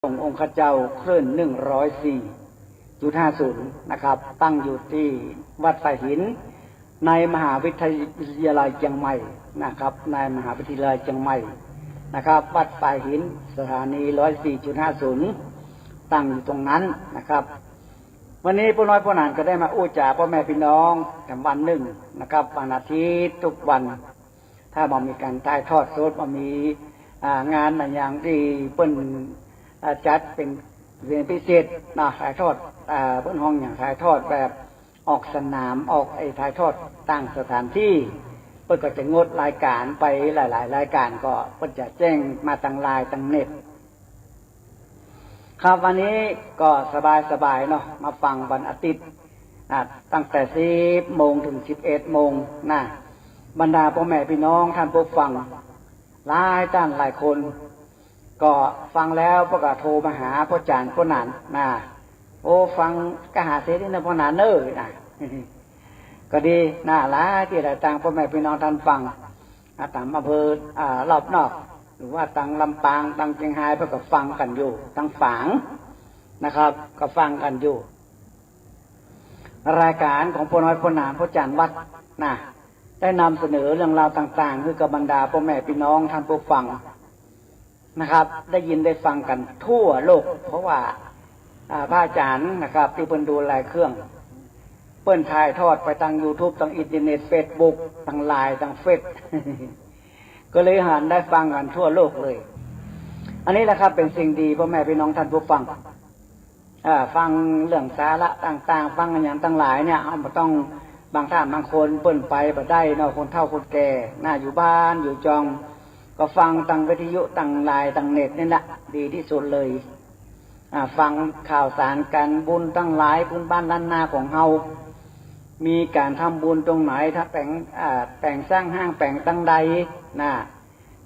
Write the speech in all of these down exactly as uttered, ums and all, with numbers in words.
สงฆ์องค์ข้าเจ้าคลื่นหนึ่งร้อยสี่จุดห้าศูนย์นะครับ ตั้งอยู่ตี้วัดสายหิน ในมหาวิทยาลัยเจียงใหม่นะครับ ในมหาวิทยาลัยเจียงใหม่นะครับ วัดสายหิน สถานีร้อยสี่จุดห้าศูนย์ ตั้งอยู่ตรงนั้นนะครับ วันนี้ป้อน้อยป้อหนานก็ได้มาอู้จ๋าป้อแม่ปี้น้องแถมวันนึ่งนะครับ วันอาทิตย์กู้วัน ถ้าบ่มีก๋านถ่ายทอดสด บ่มี อ่า งานอะหยังตี้เปิ้น อ่า จัดเป๋น เป๋นพิเศษนะ ถ่ายทอด อ่า เปิ้นฮ้องหยัง ถ่ายทอดแบบออกสนาม ออกไอ้ถ่ายทอดต่างสถานตี้ เปิ้นก็จะงดรายก๋านไป หลายๆ รายก๋านก็เปิ้นจะแจ้งมาตางไลน์ตางเน็ต ครับ วันนี้ก็สบายๆ เนาะ มาฟังวันอาทิตย์ อ่า ตั้งแต่สิบโมงเถิงสิบเอ็ดโมงนะ บรรดาป้อแม่ปี้น้องต้านผู้ฟัง หลายต้านหลายคน ก็ฟังแล้วป้อก็โทรมาหาป้อจ๋ารย์ป้อหนานนะ โอ้ ฟังกะหาเสร็จนี่นะป้อหนานเอ้ยนะ ก็ดีนะ หลายตี้หลายตางป้อแม่ปี้น้องต้านฟัง อ่า ต๋ามอำเภอ อ่า รอบนอก หรือว่าตางลำปาง ตางเจียงฮาย ป้อก็ฟังกั๋นอยู่ ตางฝางนะครับ ก็ฟังกั๋นอยู่ รายก๋านของป้อน้อยป้อหนาน ป้อจ๋ารย์วัดนะ ได้นำเสนอเรื่องราวต่างๆ หื้อกับบรรดาป้อแม่ปี้น้องต้านผู้ฟังนะครับ ได้ยินได้ฟังกั๋นทั่วโลก เพราะว่า อ่า พระอาจ๋ารย์นะครับ ตี้เปิ้นดูแลเครื่อง เปิ้นถ่ายทอดไปตางยูทูบ ตางอินเทอร์เน็ต เฟซบุ๊ก ตางไลน์ ตางเฟซ ก็เลยหันได้ฟังกั๋นทั่วโลกเลย อันนี้แหละครับ เป๋นสิ่งดี ป้อแม่ปี้น้องต้านผู้ฟัง อ่า ฟังเรื่องสาระต่างๆ ฟังอะหยังตางหลายเนี่ย เฮาบ่ต้อง บางต้านบางคนเปิ้นไปบ่ได้เนาะ คนเฒ่าคนแก่นะ อยู่บ้านอยู่จอง ก็ฟังตางวิทยุ ตางไลน์ ตางเน็ตนี่แหละ ดีตี้สุดเลย อ่า ฟังข่าวสารก๋านบุญตังหลาย พื้นบ้านล้านนาของเฮา มีก๋านทำบุญตรงไหน ถ้าแป๋ง อ่า แป๋งสร้างห้างแป๋งตังใดนะ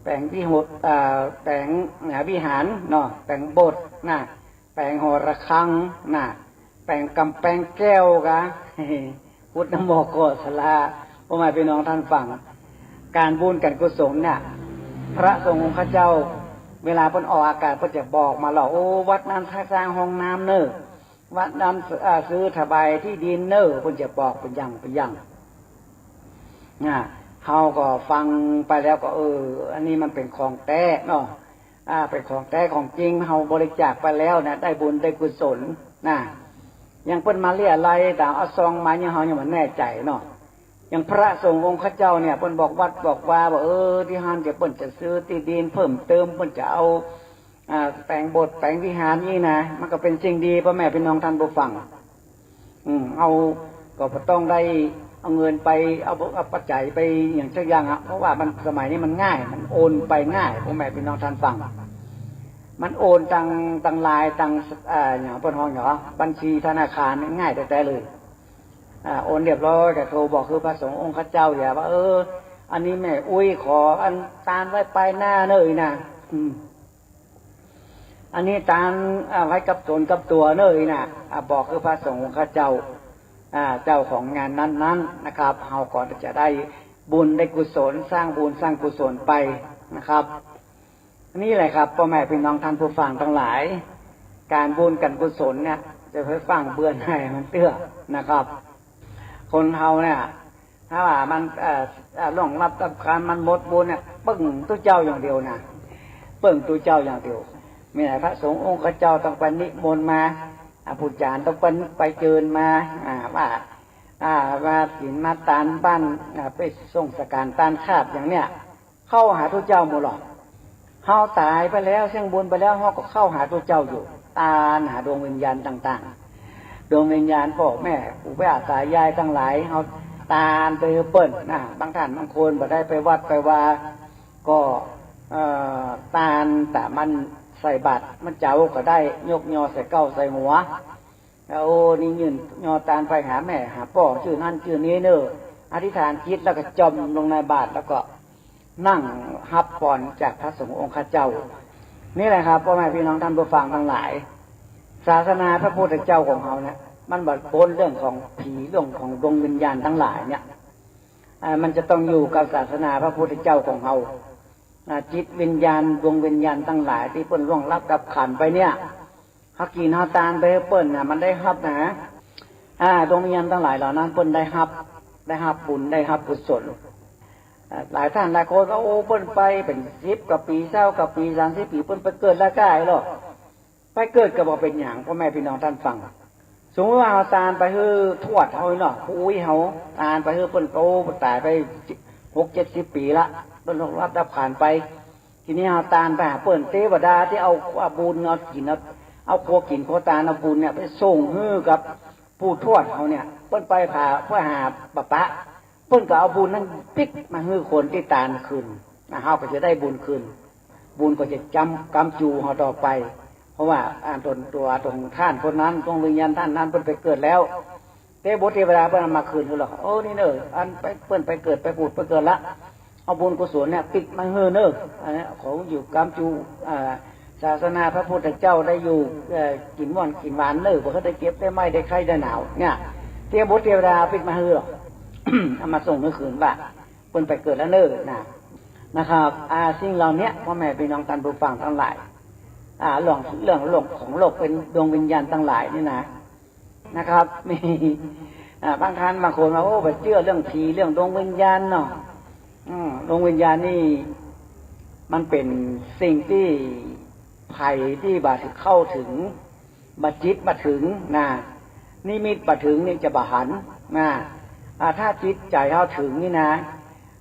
แป๋งวิหาร อ่า แป๋ง อ่า วิหารเนาะ แป๋งโบสถ์นะ แป๋งหอระฆังนะ แป๋งก๋ำแปงแก้วกา พุทธมอกอสลา ป้อแม่ปี้น้องต้านฟัง ก๋านบุญก๋านกุศลเนี่ย พระสงฆ์องค์ข้าเจ้า เวลาเปิ้นออกอากาศ เปิ้นจะบอกมาแล้ว โอ้ วัดนั้นสร้างห้องน้ำเน่อ วัดนั้น อ่า ซื้อถวายตี้ดินเน่อ เปิ้นจะบอกเป๋นอย่างเป๋นอย่าง นะ เฮาก็ฟังไปแล้วก็ เออ อันนี้มันเป๋นของแต๊เนาะ อ่า เป๋นของแต๊ของจริง เฮาบริจาคไปแล้วนะ ได้บุญได้กุศลนะ อย่างเปิ้นมาเรียรัย ต๋ามเอาซองมาเนี่ย เฮายังบ่แน่ใจ๋เนาะ อย่างพระสงฆ์องค์ข้าเจ้าเนี่ย เปิ้นบอกวัดบอกวาว่า เออ ตี้หั้นเดี๋ยวเปิ้นจะซื้อตี้ดินเพิ่มเติม เปิ้นจะเอา อ่า แป๋งโบสถ์แป๋งวิหารนี่นะ มันก็เป๋นสิ่งดี ป้อแม่ปี้น้องต้านผู้ฟัง อืม เฮาก็บ่ต้องได้เอาเงินไป เอา เอาปัจจัยไปอะหยังสักอย่างอะ เพราะว่ามัน สมัยนี้มันง่าย มันโอนไปง่าย ป้อแม่ปี้น้องต้านฟัง มันโอนตาง ตางไลน์ ตาง อ่า อะหยังเปิ้นฮ้องหยัง บัญชีธนาคารง่ายแต๊ๆ เลย อ่า โอนเรียบร้อย ก็โทรบอกคือพระสงฆ์องค์ข้าเจ้า อย่าว่า เออ อันนี้แม่อุ๊ยขออันตานไว้ปายหน้าเน่อนะ อืม อันนี้ตาน อ่า ไว้กับต๋นกับตั๋วเน่อนะ อ่า บอกคือพระสงฆ์องค์ข้าเจ้า อ่า เจ้าของงานนั้นๆ นะครับ เฮาก็จะได้บุญได้กุศล สร้างบุญสร้างกุศลไปนะครับ นี่แหละครับ ป้อแม่ปี้น้องต้านผู้ฟังตังหลาย ก๋านบุญก๋านกุศลเนี่ย จะไปฟั่งเปื้อไหนมันเตื้อนะครับ คนเฮาเนี่ย ถ้าว่ามัน เอ่อ เอ่อ ล่วงลับดับขัน มันหมดบุญเนี่ย เปิ้งตุ๊เจ้าอย่างเดียวนะ เปิ้งตุ๊เจ้าอย่างเดียว มีแต่พระสงฆ์องค์ข้าเจ้าต้องไปนิมนต์มา อ่า ผู้จ๋ารย์ต้องไป ไปเจิญมา อ่า ว่า อ่า ว่าศีลมาตานบ้าน อ่า ไปส่งสการตานคาบอย่างเนี่ย เข้าหาตุ๊เจ้าหมดหรอก เฮาต๋ายไปแล้ว เสี้ยงบุญไปแล้ว เฮาก็เข้าหาตุ๊เจ้าอยู่ ตานหาดวงวิญญาณต่างๆ ดวงวิญญาณป้อแม่ ปู่ย่าต๋ายายตังหลาย เฮาตานไปหื้อเปิ้นนะ บางต้านบางคนบ่ได้ไปวัดไปวา ก็ เอ่อ ตาน ต๋ามมันใส่บาตร มันเจ๋าก็ได้ ยกยอใส่เก๊าใส่หัว แล้วโอ้ นี่ยื่นยอตานไปหาแม่หาป้อ จื้อนั้นจื้อนี้เน่อ อธิษฐานจิตแล้วก็จ่อมลงในบาตร แล้วก็นั่งฮับปอนจากพระสงฆ์องค์ข้าเจ้า นี่แหละครับ ป้อแม่ปี้น้องต้านผู้ฟังตังหลาย ศาสนาพระพุทธเจ้าของเฮาเนี่ย มันบ่ปนเรื่องของผีเรื่องของดวงวิญญาณตังหลายเนี่ย อ่า มันจะต้องอยู่กับศาสนาพระพุทธเจ้าของเฮา อ่า จิตวิญญาณ ดวงวิญญาณตังหลายตี้เปิ้นล่วงลับดับขันธ์ไปเนี่ย เฮากิ๋นเฮาตานไปหื้อเปิ้นน่ะ มันได้ฮับนะ อ่า ดวงวิญญาณตังหลายเหล่านั้นเปิ้นได้ฮับ ได้ฮับบุญ ได้ฮับกุศล อ่า หลายต้านหลายคนก็ โอ้ เปิ้นไปเป๋นสิบกว่าปี๋ ซาวกว่าปี๋ สามสิบปี๋ เปิ้นไปเกิดแล้วก้าอี้ลอ ไปเกิดก็บ่เป๋นหยัง ป้อแม่ปี้น้องต้านฟัง สมมุติว่าเฮาตานไปหื้อทวดเฮาเนาะ ผู้อุ๊ยเฮา ตานไปหื้อเปิ้น โอ้ ต๋ายไปหกเจ็ดสิบปี๋ละ เปิ้นล่วงลับดับขันธ์ไป ทีนี้เฮาตานไปหาเปิ้น เตวดาตี้เอา เอาบุญ เอากิ๋น เอา เอาครัวกิ๋นครัวตาน เอาบุญเนี่ยไปส่งหื้อกับผู้ทวดเฮาเนี่ย เปิ้นไปผ่า เปื้อหาปะปะ เปิ้นก็เอาบุญนั้นปิ๊กมาหื้อคนตี้ตานคืน นะ เฮาก็จะได้บุญคืน บุญก็จะจ๋ำ ก๋ำจูเฮาต่อไป เพราะว่า อ่า ตน ตั๋ว ตนต้านคนนั้น ดวงวิญญาณต้านนั้นเปิ้นไปเกิดแล้ว เตวบทเตวดาเปิ้นเอามาคืนหื้อลอ โอ้ นี่เน่อ อันไป เปิ้นไปเกิด ไปผุดไปเกิดละ เอาบุญกุศลเนี่ยปิ๊กมาหื้อเน่อ อันนี้ของอยู่ก๋ำจู อ่า ศาสนาพระพุทธเจ้าได้อยู่ เอ่อ กิ๋นม่วนกิ๋นหวานเน่อ บ่ได้เจ็บได้ไข้ได้ไข้ได้หนาวเนี่ย เตวบทเตวดาปิ๊กมาหื้อลอ เอามาส่งหื้อคืนว่า เปิ้นไปเกิดแล้วเน่อนะ นะครับ อ่า สิ่งเหล่าเนี้ย ป้อแม่ปี้น้องต้านผู้ฟังตังหลาย อ่า เรื่อง เรื่องโลกของโลกเป๋นดวงวิญญาณตังหลายนี่นะ นะครับ มี อ่า บางต้านบางคนว่า โอ้ บ่เจื้อเรื่องผี๋ เรื่องดวงวิญญาณเนาะ อืม ดวงวิญญาณนี่ มันเป๋นสิ่งตี้ ใผตี้บ่เข้าเถิง บ่จิตบ่เถิงนะ นิมิตบ่เถิงนี่จะบ่หันนะ อ่า ถ้าจิตใจ๋เฮาเถิงนี่นะ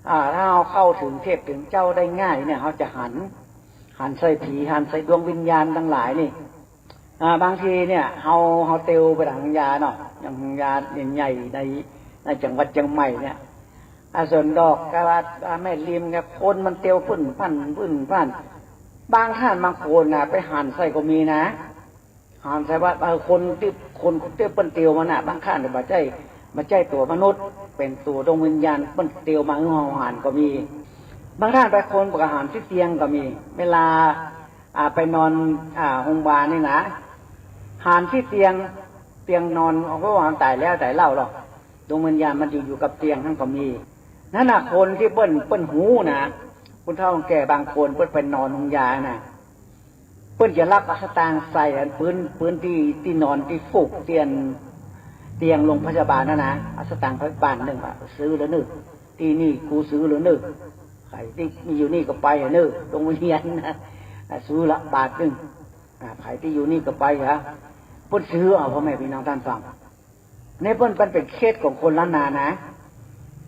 อ่า ถ้าเฮาเข้าเถิงเทพเถิงเจ้าได้ง่ายเนี่ย เฮาจะหัน หันใส่ผี๋ หันใส่ดวงวิญญาณตังหลายนี่ อ่า บางทีเนี่ย เฮา เฮาเตียวไปตางโฮงยาเนาะ อย่างโฮงยาใหญ่ๆ ใน ในจังหวัดเจียงใหม่เนี่ย อ่า สวนดอก กะว่า อ่า แม่ริมเนี่ย คนมันเตียวปื้นพ่าน ปื้นพ่าน บางต้านบางคนน่ะ ไปหันใส่ก็มีนะ หันใส่ว่า เออ คนตี้ คนตี้เปิ้นเตียวมาน่ะ บางครั้งเนี่ยบ่ใจ้ บ่ใจ้ตั๋วมนุษย์ เป๋นตั๋วดวงวิญญาณ เปิ้นเตียวมาหื้อเฮาหันก็มี บางต้านไปคนก็หันตี้เตียงก็มี เวลา อ่า ไปนอน อ่า โฮงบาลนี่นะ หันตี้เตียง เตียงนอน เอา เพราะว่ามันต๋ายแล้วต๋ายเล่าลอ ดวงวิญญาณมันอยู่ อยู่กับเตียงหั้นก็มี นั่นน่ะ คนตี้เปิ้น เปิ้นฮู้นะ คนเฒ่าคนแก่บางคน เปิ้นไปนอนโฮงยาน่ะ เปิ้นจะลักเอาสตางค์ใส่อันปื๊น ปื๊นตี้ ตี้นอนตี้ฟูกเตียง เตียงโรงพยาบาลนั่นนะ เอาสตางค์ไปบาทนึ่ง ว่าซื้อแล้วเน่อ ตี้นี่กูซื้อแล้วเน่อ ใผตี้มีอยู่นี่ก็ไปอะเน่อ ดวงวิญญาณนะ อ่ะ ซื้อละบาทนึ่ง อ่ะ ใผตี้อยู่นี่ก็ไปอะ เปิ้นซื้อเอา ป้อแม่ปี้น้องต้านฟัง นี่เปิ้น เปิ้นเป๋นเคสของคนล้านนานะ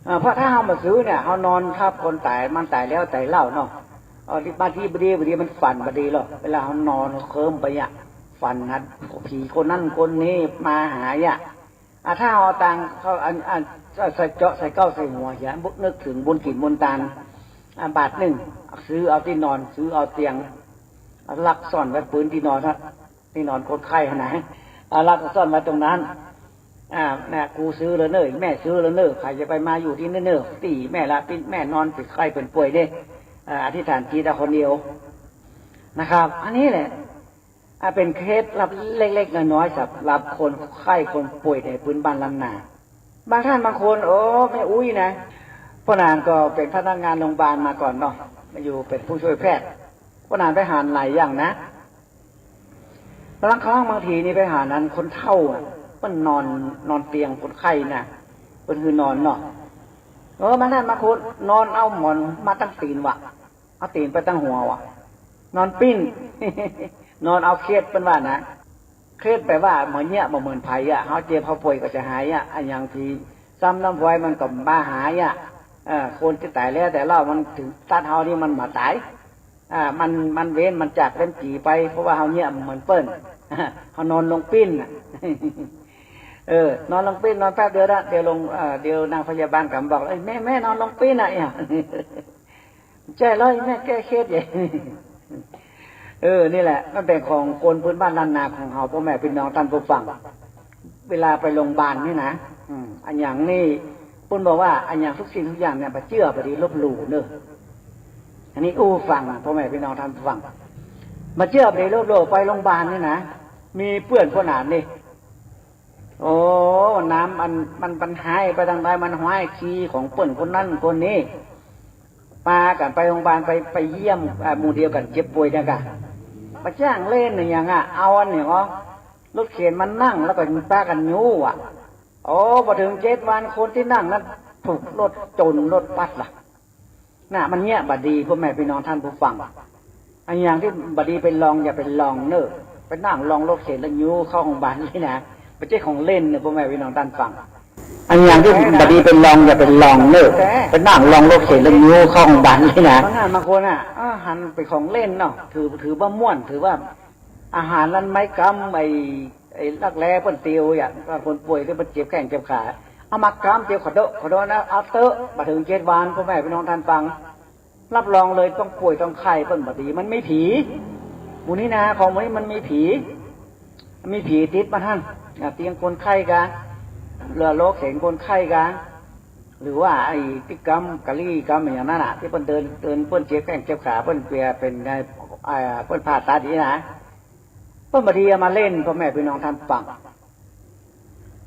อ่า เพราะถ้าเฮาบ่ซื้อเนี่ย เฮานอนทับคนต๋าย มันต๋ายแล้วต๋ายเล่าเนาะ เออ บางทีบ่ดี บ่ดี มันฝันบ่ดีลอ เวลาเฮานอนเคิ้มไปอะ ฝันหันผี๋คนนั้นคนนี้มาหาอะ อ่า ถ้าเฮาเอาตางค์เข้า อัน อัน ใส่เจาะใส่เก๊าใส่หัวเหีย นึกเถิงบุญกิ๋นบุญตาน อ่า บาทนึ่ง ซื้อเอาตี้นอน ซื้อเอาเตียง ลักซ่อนไว้ปื๊นตี้นอนฮะ ตี้นอนคนไข้หั้นนะ อ่า ลักซ่อนไว้ตรงนั้น อ่า แม่ กูซื้อแล้วเน่อ แม่ซื้อแล้วเน่อ ใผจะไปมาอยู่ตี้นี่เน่อ ตี้แม่ละ ตี้แม่นอน ตี้ไข้เป๋นป่วยเด้ อ่า อธิษฐานจิตเอาคนเดียวนะครับ อันนี้แหละ อ่า เป๋นเคล็ดลับเล็กๆ น้อยๆ สำหรับคนไข้คนป่วยในพื้นบ้านล้านนา บางต้านบางคน โอ้ แม่อุ๊ยนะ ป้อหนานก็เป๋นพนักงานโฮงบาลมาก่อนเนาะ มาอยู่เป๋นผู้ช่วยแพทย์ ป้อหนานไปหันหลายอย่างนะ บางครั้งบางทีนี่ไปหันอันคนเฒ่าอะ เปิ้นนอน นอนเตียงคนไข้น่ะ เปิ้นหื้อนอนเนาะ เออ บางต้านบางคนนอนเอาหมอนมาตั้งตี๋นวะ เอาตี๋นไปตั้งหัววะ นอนปิ้น นอนเอาเครียดเปิ้นว่านะ เครียดแป๋ว่าบ่เยียะบ่เหมือนใผอะ เฮาเจ็บเฮาป่วยก็จะหายอะ อะหยังผีซ้ำน้ำพลอยมันก็บ่หายอะ เออ คนตี้ต๋ายแล้วต๋ายเล่ามันเถิงตั๊ดเฮานี่มันบ่ต๋าย อ่า มัน มันเว้น มันจากเว้นจี๋ไป เพราะว่าเฮาเยียะบ่เหมือนเปิ้น เฮานอนลงปิ้นน่ะ เออ นอนลงปิ้น นอนแป๊บเดียวนะ เดี๋ยวลง เอ่อ เดี๋ยวนางพยาบาลก็บอก เอ้ย แม่ แม่นอนลงปิ้นน่ะ เอี่ย ใจ้เลย แม่แก้เครียดใหญ่ เออ นี่แหละ มันเป๋นของคนพื้นบ้านล้านนาของเฮา ป้อแม่ปี้น้องต้านผู้ฟัง เวลาไปโฮงบาลนี่นะ อืม อะหยังนี่ เปิ้นบอกว่า อะหยังทุกสิ่งทุกอย่างเนี่ย บ่าเจื้อบ่ดีลบหลู่เน่อ อันนี้อู้ฟัง ป้อแม่ปี้น้องต้านผู้ฟัง บ่าเจื้อบ่ดีลบหลู่ ไปโฮงบาลนี่นะ มีเปื้อนป้อหนานนี่ โอ้ น้ำมัน มัน มันหายไปตางใด มันหายขี้ของเปิ้นคนนั้นคนนี้ ปากั๋นไปโฮงบาล ไป ไปเยี่ยม อ่า หมู่เดียวกั๋นเจ็บป่วยเนี่ยก่ะ ไปจ้างเล่นเนี่ยอย่างอ่ะ เอาอันเนี่ยเหรอ รถเข็นมานั่งแล้วก็ปากั๋นยู้อ่ะ โอ้ พอเถิงเจ็ดวัน คนตี้นั่งนั้นถูกรถจนรถปัดละ น่ะ มันเยียะบ่ดี พ่อแม่พี่น้องท่านผู้ฟัง อะหยังตี้บ่ดีไปลองอย่าไปลองเน่อ ไปนั่งลองรถเข็นแล้วยู้เข้าโฮงบาลนี่นะ บ่ใจ้ของเล่นเน่อ พ่อแม่พี่น้องท่านฟัง อะหยังตี้บ่ดีไปลองอย่าไปลองเน่อ ไปนั่งลองรถเข็นแล้วยู้เข้าโฮงบาลนี่นะ บางท่านบางคนอ่ะ อ่า หันเป๋นของเล่นเนาะ ถือ ถือว่าม่วน ถือว่า อาหารนั้นไม้กำ ไอ้ ไอ้ลักแร้เปิ้นเตียวอ่ะ ถ้าคนป่วยตี้เปิ้นเจ็บแข้งเจ็บขา เอามากำเตียว ขอโทษ ขอโทษนะ เอาเต๊อะ บ่เถิงเจ็ดวัน พ่อแม่พี่น้องท่านฟัง รับรองเลยต้องป่วยต้องไข้ เปิ้นบ่ดี มันมีผี หมู่นี้นะ ของหมู่นี้มันมีผี มีผีติดมาหั่น อ่ะ เตียงคนไข้กา เรือโลเข็นคนไข้กา หรือว่าไอ้ตี้กำกะลี่กำอย่างนั้นน่ะ ตี้เปิ้นเดิน เดิน เปิ้นเจ็บแข้งเจ็บขา เปิ้นเปีย เป๋นไง อ่า เปิ้นผ่าตัดนี่นะ เปิ้นบ่ดีเอามาเล่น พ่อแม่พี่น้องท่านฟัง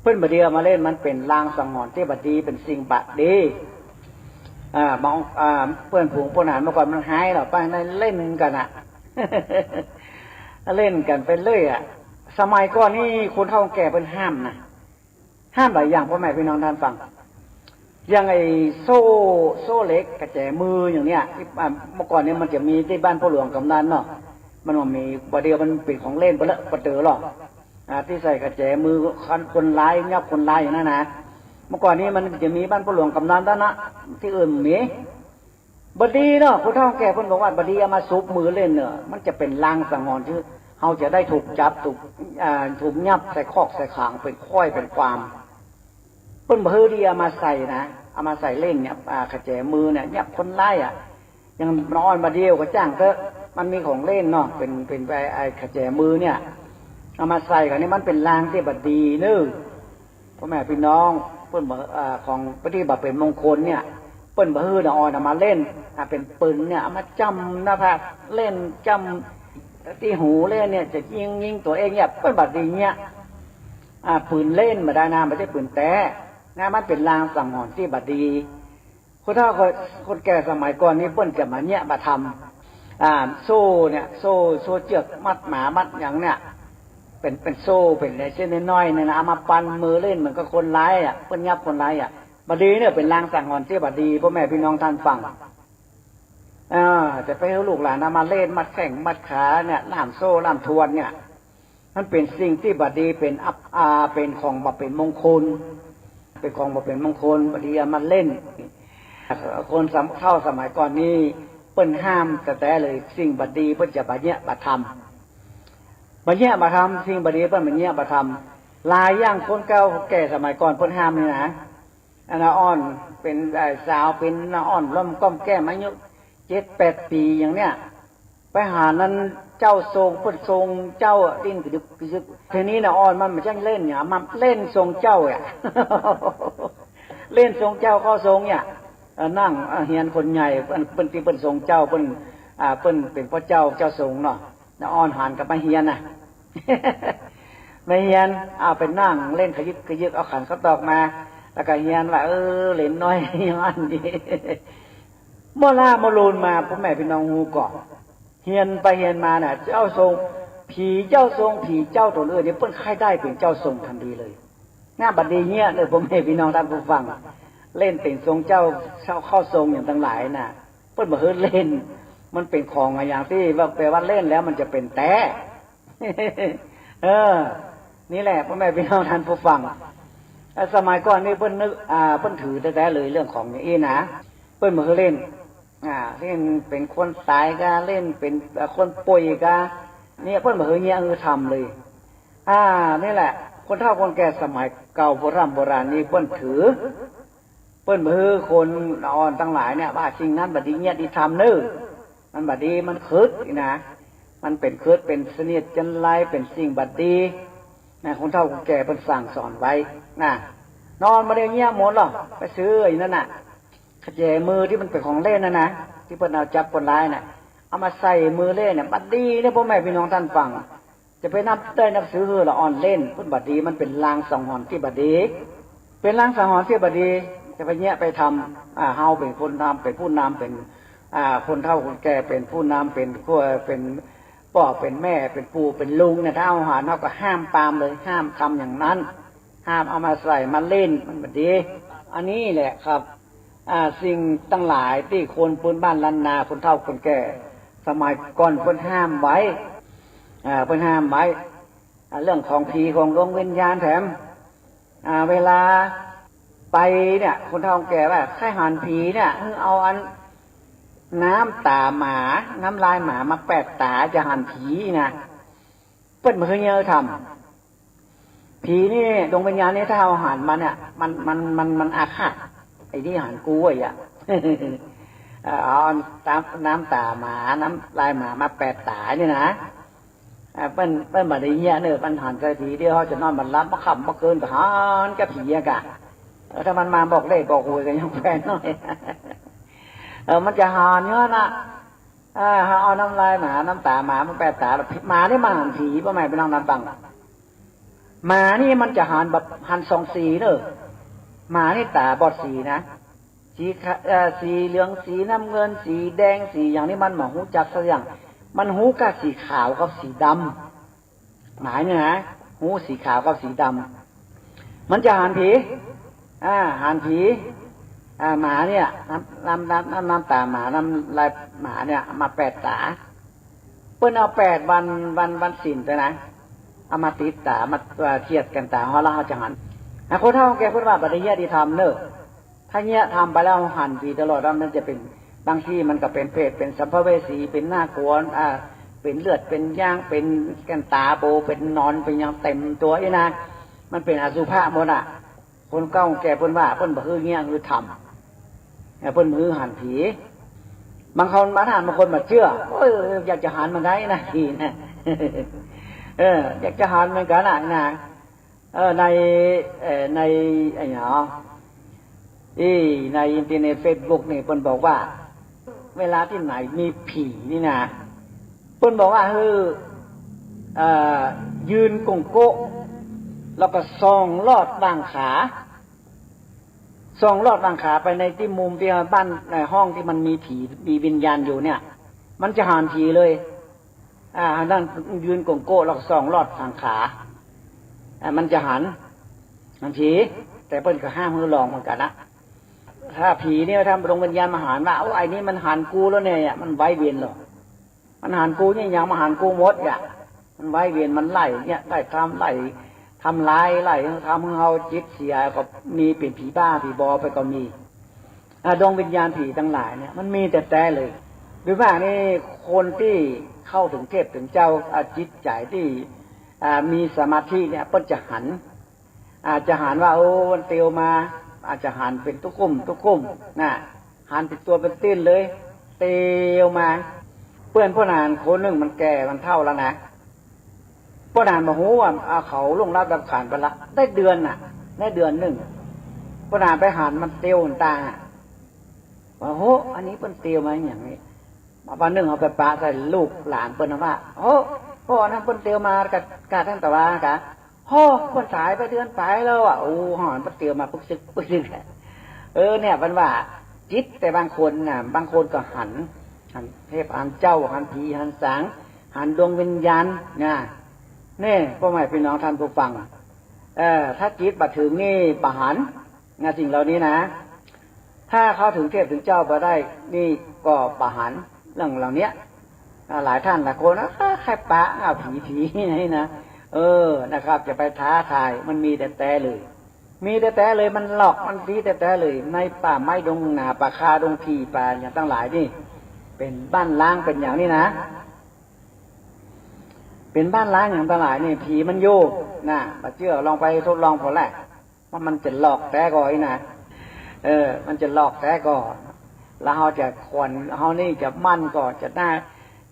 เปิ้นบ่ดีเอามาเล่น มันเป๋นลางสังหรณ์ตี้บ่ดี เป๋นสิ่งบ่ดี อ่า บาง อ่า เปิ้นผูงเปิ้นหาญเมื่อก่อนมันหายแล้ว ไปไหนเล่นกั๋นน่ะ เล่นกั๋นไปเรื่อยอ่ะ สมัยก่อนนี่คนเฒ่าแก่เปิ้นห้ามนะ ห้ามหลายอย่าง พ่อแม่พี่น้องท่านฟัง อย่างไอ้โซ่ โซ่เหล็ก กระแจมืออย่างเนี้ย ที่ อ่า เมื่อก่อนเนี่ยมันจะมีตี้บ้านพ่อหลวงกำนันเนาะ มันบ่มี บ่าเดี่ยวมันเป๋นของเล่นไปแล้ว บ่เจอหรอก อ่า ตี้ใส่กระแจมือคนร้าย ยับคนร้ายอย่างนั้นนะ เมื่อก่อนนี้มันจะมีบ้านพ่อหลวงกำนันเต้านั้น ตี้อื่นบ่มี บ่ดีเนาะ ผู้เฒ่าแก่เปิ้นบอกว่าบ่ดีเอามาสุบมือเล่นเนาะ มันจะเป๋นลางสังหรณ์ตี้เฮาจะได้ถูกจับ ถูก อ่า ถูกยับใส่คอกใส่ขัง เป๋นข้อยเป๋นความ เปิ้นบ่หื้อดีเอามาใส่นะ เอามาใส่เล่นเนี่ย อ่า กระแจมือเนี่ย ยับคนร้ายอ่ะ อย่างน้อยบ่าเดี่ยวก็จ้างเต๊อะ มันมีของเล่นเนาะ เป๋น เป๋นไปไอ้กระแจมือเนี่ย เอามาใส่กั๋นนี่มันเป๋นลางตี้บ่ดีเน่อ พ่อแม่พี่น้อง เปิ้นบ่ อ่า ของตี้บ่เป๋นมงคลเนี่ย เปิ้นบ่หื้อน้าอ่อนเอามาเล่น อ่า เป๋นปืนเนี่ย เอามาจ้ำหน้าผากเล่น จ้ำตี้หูเล่นเนี่ย จะยิง ยิงตั๋วเองเนี่ย เปิ้นบ่ดีเนี่ย อ่า ปืนเล่นบ่ได้นะ บ่ใจ้ปืนแต๊นะ มันเป๋นลางสังหรณ์ตี้บ่ดี คนเฒ่าคน คนแก่สมัยก่อนนี่เปิ้นจะบ่เยียะบ่ทำ อ่า โซ่เนี่ย โซ่ โซ่เจื้อกมัดหมามัดหยังเนี่ย เป๋น เป๋นโซ่ เป๋นอะไรเส้นน้อยๆเนี่ยนะ เอามาปันมือเล่นเหมือนกับคนร้ายอ่ะ เปิ้นยับคนร้ายอ่ะ บ่ดีเนี่ย เป๋นลางสังหรณ์ตี้บ่ดี พ่อแม่พี่น้องท่านฟัง อ่า จะไปหื้อลูกหลานเอามาเล่น มัดแข้งมัดขาเนี่ย ล่ามโซ่ล่ามทวนเนี่ย มันเป๋นสิ่งตี้บ่ดี เป๋นอัป อ่า เป๋นของบ่เป๋นมงคล เป๋นของบ่เป๋นมงคล บ่ดีเอามาเล่น คนสม- เฒ่าสมัยก่อนนี่เปิ้นห้ามแต๊ๆเลย สิ่งบ่ดีเปิ้นจะบ่เยียะบ่ทำ บ่เยียะบ่ทำ สิ่งบ่ดีเปิ้นบ่เยียะบ่ทำ หลายอย่างคนเก่าแก่สมัยก่อนเปิ้นห้ามนี่นะ อันน้าอ่อนเป๋น ไอ้สาวเป๋นน้าอ่อนล้มก้อมแก้มอายุเจ็ดแปดปี๋อย่างเนี้ย ไปหานั้นเจ้าทรง เปิ้นทรงเจ้าอะ ดิ้นกระดึบกระดึบ ทีนี้น้าอ่อนมันบ่จั้งเล่นเนี่ย มันเล่นทรงเจ้าอ่ะ เล่นทรงเจ้าเข้าทรงเนี่ย เอ่อ นั่ง เอ่อ เฮียนคนใหญ่ เปิ้น เปิ้นตี้เปิ้นทรงเจ้า เปิ้น อ่า เปิ้นเป๋นป้อเจ้า เจ้าทรงเนาะ น้าอ่อนหันกับมาเฮียนน่ะ มาเฮียน เอาไปนั่งเล่นขยึกขยึก เอาขันข้าวตอกมา แล้วก็เฮียนว่า เออ เหลนน้อย เฮียนนี่ เมื่อล่าเมื่อลูนมา พ่อแม่พี่น้องฮู้ก่อ เฮียนไปเฮียนมาน่ะ เจ้าทรง ผีเจ้าทรง ผีเจ้าต๋นอื่นนี่ เปิ้นใค่ได้เป๋นเจ้าทรงทันทีเลย น่าบ่ดีเยียะเลย พ่อแม่พี่น้องท่านผู้ฟัง เล่นเป๋นทรงเจ้า เจ้าเข้าทรงอย่างตังหลายน่ะ เปิ้นบ่หื้อเล่น มันเป๋นของอะหยังตี้ว่า แปลว่าเล่นแล้วมันจะเป๋นแต๊ เออ นี่แหละ พ่อแม่พี่น้องท่านผู้ฟัง เอ่อ สมัยก่อนนี่เปิ้นนึก อ่า เปิ้นถือแต๊ๆเลยเรื่องของอย่างอี้นะ เปิ้นบ่หื้อเล่น อ่า เล่นเป๋นคนต๋ายกา เล่นเป๋น เอ่อ คนป่วยกา เนี่ย เปิ้นบ่หื้อเยียะหื้อทำเลย อ่า นี่แหละ คนเฒ่าคนแก่สมัยเก่าโบร่ำโบราณนี่เปิ้นถือ เปิ้นบ่หื้อคนอ่อนตังหลายเนี่ย ว่าสิ่งนั้นบ่ดีเยียะดีทำเน่อ มันบ่ดี มันขึดนี่นะ มันเป๋นขึด เป๋นเสนียดจัญไร เป๋นสิ่งบ่ดีนะ คนเฒ่าคนแก่เปิ้นสั่งสอนไว้นะ น้าอ่อนบ่ได้เยียะหมดหรอก ไปซื้อไอ้นั่นน่ะ กระแจมือตี้มันเป๋นของเล่นน่ะนะ ตี้เปิ้นเอาจับคนร้ายน่ะ เอามาใส่มือเล่นเนี่ย บ่ดีเนี่ย พ่อแม่พี่น้องท่านฟัง จะไปนับได้นับถือหื้อละอ่อนเล่น เปิ้นบ่ดี มันเป๋นลางสังหรณ์ตี้บ่ดี เป๋นลางสังหรณ์ตี้บ่ดี จะไปเยียะไปทำ อ่า เฮาเป๋นคนทำ เป๋นผู้นำ เป๋น อ่า คนเฒ่าคนแก่เป๋นผู้นำ เป๋นครัว เป๋นป้อเป๋นแม่ เป๋นปู่เป๋นลุงเนี่ย ถ้าเฮาหัน เฮาก็ห้ามปรามเลย ห้ามทำอย่างนั้น ห้ามเอามาใส่มาเล่น มันบ่ดี อันนี้แหละครับ อ่า สิ่งตังหลายตี้คนปื้นบ้านล้านนา คนเฒ่าคนแก่สมัยก่อนเปิ้นห้ามไว้ อ่า เปิ้นห้ามไว้ อ่า เรื่องของผีของดวงวิญญาณแถม อ่า เวลาไปเนี่ย คนเฒ่าคนแก่ว่า ใค่หันผีเนี่ย หื้อเอาอันน้ำต๋าหมา น้ำลายหมามาแปดต๋า จะหันผีนะ เปิ้นบ่หื้อเยียะทำ ผีนี่ ดวงวิญญาณนี่ ถ้าเฮาหันมันเนี่ย มัน มัน มัน มันอาฆาต ไอ้นี่หันกูเว้ยอะ เอ่อ เอาน้ำ น้ำต๋าหมา น้ำลายหมามาแปดต๋านี่นะ อ่า เปิ้น เปิ้นบ่ได้เยียะเน่อ มันหันใส่ผี เดี๋ยวเฮาจะนอนบ่หลับ บ่ค่ำบ่คืนก็หันกับผีอะกะ เออ ถ้ามันมาบอกเลขบอกหวยก็ยังแปลกหน่อย เออ มันจะหันเนาะนะ อ่า เฮาเอาน้ำลายหมา น้ำต๋าหมามาแปดต๋า แล้วหมานี่มันหันผี บ่แม่นไปนั่งนับตังค์ หมานี่มันจะหันแบบหันสองสีเน่อ หมานี่ต๋าบอดสีนะ สีขะ เอ่อ สีเหลือง สีน้ำเงิน สีแดง สีอย่างนี้มันบ่ฮู้จักสักอย่าง มันฮู้ก้าสีขาวกับสีดำ หมาเนี่ยนะ ฮู้สีขาวกับสีดำ มันจะหันผี อ่า หันผี อ่า หมาเนี่ย น้ำ น้ำ น้ำ น้ำ น้ำต๋าหมา น้ำลายหมาเนี่ย เอามาแปดต๋า เปิ้นเอาแปดวัน วัน วันศีลไปนะ เอามาติดต๋า มา เอ่อ เคียดกั๋นต๋า เฮาละเฮาจะหัน อ่ะ คนเฒ่าแก่เปิ้นว่าบ่ได้เยียะดีทำเน่อ ถ้าเยียะทำไปแล้วหันผีตลอด แล้วมันจะเป๋น บางทีมันก็เป๋นเปรต เป๋นสัมภเวสี เป๋นน่ากลัว อ่า เป๋นเลือด เป๋นยาง เป๋นแก่นต๋าโบ เป๋นหนอน เป๋นหยังเต็มตั๋วอี้นะ มันเป๋นอสุภะหมดอะ คนเฒ่าแก่เปิ้นว่า เปิ้นบ่หื้อเยียะหื้อทำ เปิ้นบ่หื้อหันผี บางคนมาถาม บางคนบ่เจื้อ โอ้ย อยากจะหันเหมือนกั๋นนะ ผีนะ เออ อยากจะหันเหมือนกั๋นนะ นะ เออ ใน เอ่อ ใน ไอ้หยัง อี้ ในอินเทอร์เน็ตเฟซบุ๊กนี่ เปิ้นบอกว่า เวลาตี้ไหนมีผีนี่นะ เปิ้นบอกว่า หื้อ เอ่อ ยืนโก่งโก๊ะ แล้วก็ส่องลอดหว่างขา ส่องลอดหว่างขาไปในตี้มุมตี้บ้าน ในห้องตี้มันมีผี มีวิญญาณอยู่เนี่ย มันจะหันผีเลย อ่า หัน ยืนโก่งโก๊ะ แล้วก็ส่องลอดหว่างขา อ่า มันจะหัน หันผี แต่เปิ้นก็ห้ามหื้อลองเหมือนกั๋นนะ ถ้าผีเนี่ย ถ้าดวงวิญญาณมาหันว่า โอ้ ไอ้นี่มันหันกูแล้วเนี่ย มันไว้เวรหรอก มันหันกูเนี่ย ยังมาหันกูหมดอะ มันไว้เวร มันไล่เนี่ย ไล่ทำ ไล่ทำลาย ไล่ทำหื้อเฮาจิตเสีย ก็มีเป๋นผีบ้า ผีบอไปก็มี อ่า ดวงวิญญาณผีตังหลายเนี่ย มันมีแต๊ๆ เลย โดยมากนี่ คนตี้เข้าเถิงเทพเถิงเจ้า อ่า จิตใจ๋ตี้ อ่า มีสมาธิเนี่ย เปิ้นจะหัน อาจจะหันว่า โอ้ มันเตียวมา อาจจะหันเป๋นตุ๊กุ้มตุ๊กุ้มนะ หันเป๋นตั๋วเป๋นตี้นเลย เตียวมา เปื้อนป้อหนานคนนึ่งมันแก่มันเฒ่าแล้วนะ ป้อหนานบ่ฮู้ว่า เอาเขาล่วงลับดับขันธ์ไปละ ได้เดือนน่ะ ได้เดือนนึ่ง ป้อหนานไปหันมันเตียวต๋า ว่า โห อันนี้เปิ้นเตียวมาอย่างนี้ วันนึ่งเอาไปปะใส่ลูกหลานเปิ้นว่า โห พ่ออันนั้นเปิ้นเตียวมากะ กะตั้งแต่วานกะ โห เปิ้นต๋ายไปเดือนป๋ายแล้วอะ โอ้ หันเปิ้นเตียวมาปึ๊กจึ๊กปึ๊กจึ๊ก เออ เนี่ย เปิ้นว่าจิตแต่บางคนน่ะ บางคนก็หัน หันเทพหันเจ้า หันผีหันสาง หันดวงวิญญาณนะ นี่ ป้อแม่ปี้น้องท่านผู้ฟัง เอ่อ ถ้าจิตบ่เถิงนี่บ่หัน นะ สิ่งเหล่านี้นะ ถ้าเข้าเถิงเทพเถิงเจ้าบ่ได้ นี่ก็บ่หัน เรื่องเหล่าเนี้ย อ่า หลายท่านหลายคนนะ ใค่ปะ อ้าว ผี ผี นี่นะ เออ นะครับ จะไปท้าทาย มันมีแต๊ๆ เลย มีแต๊ๆ เลย มันหลอก มันผีแต๊ๆ เลย ในป่าไม้ดงหนา ป่าคาดงผีป่าอย่างตังหลายนี่ เป๋นบ้านล้าง เป๋นอย่างนี้นะ เป๋นบ้านล้างอย่างตังหลายนี่ ผีมันอยู่นะ บ่เจื้อลองไปทดลองผ่อแล ว่ามันจะหลอกแต๊ก่ออี้นะ เออ มันจะหลอกแต๊ก่อ แล้วเฮาจะขวัญ เฮานี่จะหมั้นก่อ จะน่า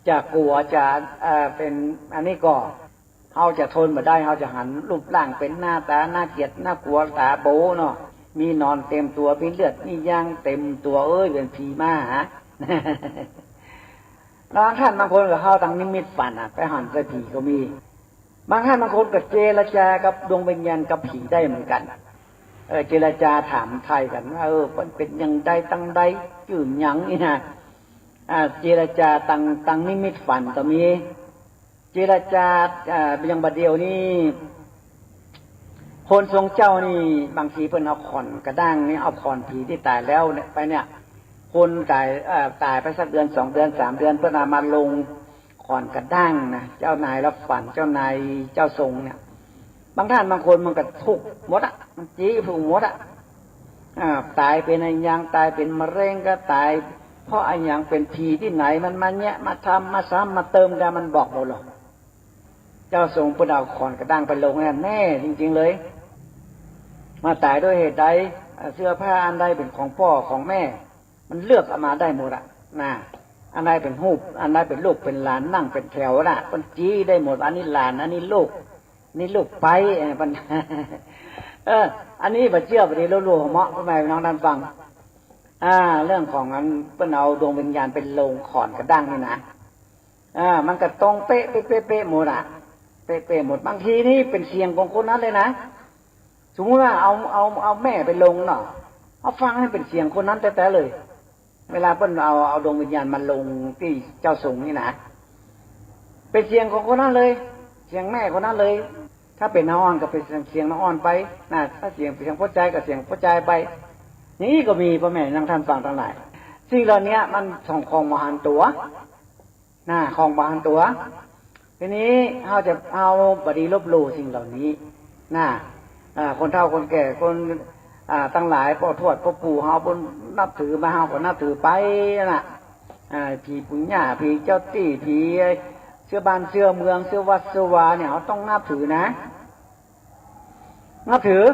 จะกั๋ว จะ เอ่อ เป๋นอันนี้ก่อ เฮาจะทนบ่ได้ เฮาจะหันรูปร่างเป๋นหน้าต๋าน่าเกลียดน่ากลัวต๋าโบเนาะ มีหนอนเต็มตั๋ว มีเลือด มียางเต็มตั๋ว เอ้ย เป๋นผีมาหา บางท่านบางคนก็เข้าตางนิมิตฝันอะ ไปหันใส่ผีก็มี บางท่านบางคนก็เจรจากับดวงวิญญาณกับผีได้เหมือนกั๋น เออ เจรจาถามไถ่กั๋นว่า เออ มันเป๋นอย่างใดตังใด จื้อหยังอี้นะ อ่า เจรจาตัง ตังนิมิตฝันก็มี เจรจา อ่า อย่างบ่าเดี่ยวนี้ คนทรงเจ้านี่ บางทีเปิ้นเอาข่อนกระด้างนี่ เอาข่อนผีตี้ต๋ายแล้วเนี่ยไปเนี่ย คนต๋าย เอ่อ ต๋ายไปสักเดือนสองเดือนสามเดือน เปิ้นเอามาลงข่อนกระด้างนะ เจ้านายรับฝัน เจ้านายเจ้าทรงเนี่ย บางท่านบางคนมันก็ทุกข์หมดอะ มันจี๊ดทุกข์หมดอะ อ่า ต๋ายเป๋นอะหยัง ต๋ายเป๋นมะเร็งก็ต๋าย เพราะอะหยัง เป๋นผีตี้ไหน มันมาแยะ มาทำ มาซ้ำ มาเติมกั๋น มันบอกหมดเลย เจ้าทรงเปิ้นเอาข่อนกระด้างไปลงเนี่ย แน่จริงๆ เลย มาต๋ายด้วยเหตุใด อ่า เสื้อผ้าอันใดเป๋นของป้อของแม่ มันเลือกเอามาได้หมดอะ นะ อันใดเป๋นฮูป อันใดเป๋นลูกเป๋นหลาน นั่งเป๋นแถวน่ะ เปิ้นจี๊ดได้หมด อันนี้หลาน อันนี้ลูก นี่ลูกใป๊ เออ เปิ้น เออ อันนี้บ่เจื้อ บ่ดีลบหลู่ เหมาะ พ่อแม่พี่น้องท่านฟัง อ่า เรื่องของอันเปิ้นเอาดวงวิญญาณไปลงข่อนกระด้างนี่นะ อ่า มันก็ตรงเป๊ะ เป๊ะ เป๊ะ เป๊ะหมดอะ เป๊ะ เป๊ะหมด บางทีนี่เป๋นเสียงของคนนั้นเลยนะ สมมุติว่าเอา เอา เอาแม่ไปลงเนาะ เอาฟังนี่เป๋นเสียงคนนั้นแต๊ๆ เลย เวลาเปิ้นเอา เอาดวงวิญญาณมาลงตี้เจ้าทรงนี่นะ เป๋นเสียงของคนนั้นเลย เสียงแม่คนนั้นเลย ถ้าเป๋นน้าอ่อนก็เป๋นเสียงน้าอ่อนไปนะ ถ้าเสียง เสียงป้อจายก็เสียงป้อจายไป อย่างนี้ก็มี พ่อแม่พี่น้องท่านฟังตังหลาย สิ่งเหล่านี้มันส่องของบ่หันตั๋ว นะ ของบ่หันตั๋ว ทีนี้เฮาจะ เฮาบ่ดีลบหลู่สิ่งเหล่านี้นะ อ่า คนเฒ่าคนแก่ คน อ่า ตังหลาย ป้อทวดป้อปู่เฮาเปิ้นนับถือมา เฮาก็นับถือไปนะ อ่า ผีปู่ย่า ผีเจ้าตี้ ผีเสื้อบ้านเสื้อเมือง เสื้อวัดเสื้อวาเนี่ย เฮาต้องนับถือนะ นับถือ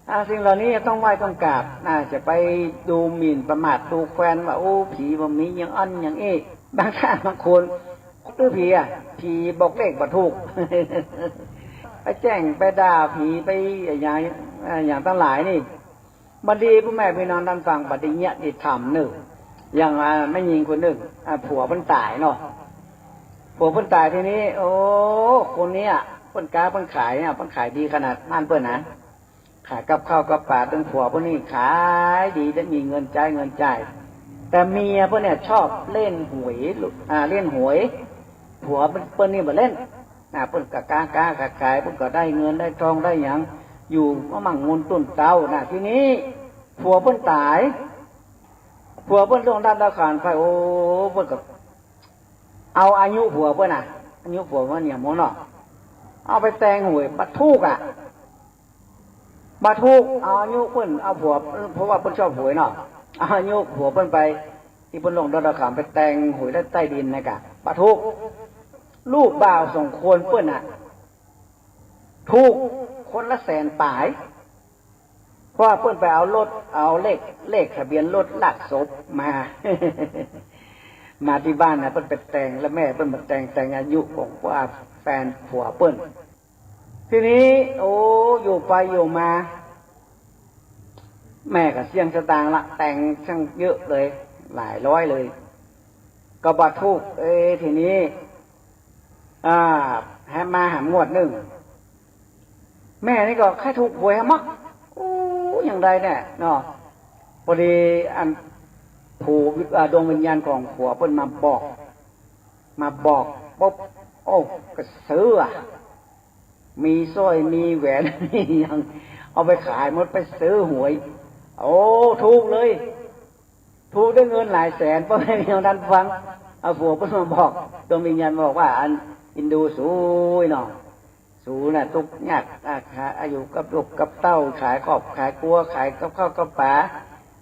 อ่า สิ่งเหล่านี้ต้องไหว้ต้องกราบ อ่า จะไปดูหมิ่นประมาทดูแควนว่า โอ้ ผีบ่มีอย่างอั้นอย่างอี้ บางท่านบางคน หรือผีอะ ผีบอกเลขบ่ถูก ไปแจ้งไปด่าผี ไปอย่าง อ่า อย่างตังหลายนี่ บ่ดี พ่อแม่พี่น้องท่านฟัง บ่ดีเยียะดีธรรมนึ่ง อย่าง อ่า แม่ญิงคนนึ่ง อ่า ผัวเปิ้นต๋ายเนาะ ผัวเปิ้นต๋ายทีนี้ โอ้ คนเนี้ย เปิ้นก๊าเปิ้นขายเนี่ย เปิ้นขายดีขนาดนั้นเปิ้นนะ ขายกับข้าวกับป๋า ตึงผัวเปิ้นนี่ขายดี ได้มีเงินใจ๊เงินจ่าย แต่เมียเปิ้นเนี่ยชอบเล่นหวย อ่า เล่นหวย ผัวเปิ้น เปิ้นนี่บ่เล่น อ่า เปิ้นก็ก๊า ก๊าขายขาย เปิ้นก็ได้เงินได้ทองได้หยัง อยู่มามั่งมูลตุ้นเต้านะ ทีนี้ผัวเปิ้นต๋าย ผัวเปิ้นล่วงลับดับขันไป โอ้ เปิ้นก็เอาอายุผัวเปิ้นน่ะ อายุผัวเปิ้นเนี่ยหมดเนาะ เอาไปแต่งหวย บ่ถูกอะ บ่ถูก เอาอายุเปิ้น เอาผัว เพราะว่าเปิ้นชอบหวยเนาะ เอาอายุผัวเปิ้นไป ตี้เปิ้นล่วงลับดับขันไปแต่งหวยใต้ดินนะกะ บ่ถูก ลูกบ่าวสองคนเปิ้นน่ะ ถูกคนละแสนป๋าย เพราะว่าเปิ้นไปเอารถ เอาเลข เลขทะเบียนรถลักศพมา มาตี้บ้านนะ เปิ้นไปแต่ง แล้วแม่เปิ้นมาแต่ง แต่งอายุของว่าแฟนผัวเปิ้น ทีนี้ โอ้ อยู่ไปอยู่มา แม่ก็เสี้ยงสตางค์ละ แต่งช่างเยอะเลย หลายร้อยเลย ก็บ่ถูก เอ้ย ทีนี้ อ่า แหมมาแหมงวดนึ่ง แม่นี่ก็ใค่ถูกหวยแหม โอ้ อย่างใดเนี่ยเนาะ พอดีอัน ผู้ อ่า ดวงวิญญาณของผัวเปิ้นมาบอก มาบอกปุ๊บ โอ้ ก็ซื้ออะ มีสร้อย มีแหวน มีหยัง เอาไปขายหมด ไปซื้อหวย โอ้ ถูกเลย ถูกได้เงินหลายแสน พ่อแม่พี่น้องท่านฟัง เอาผัวเปิ้นมาบอก ดวงวิญญาณบอกว่า อันอินดูสูยเนาะ สูน่ะตุ๊กยาก อ่า ขาย อยู่กับลูกกับเต้า ขายครอบขายครัว ขายกับข้าวกับป๋า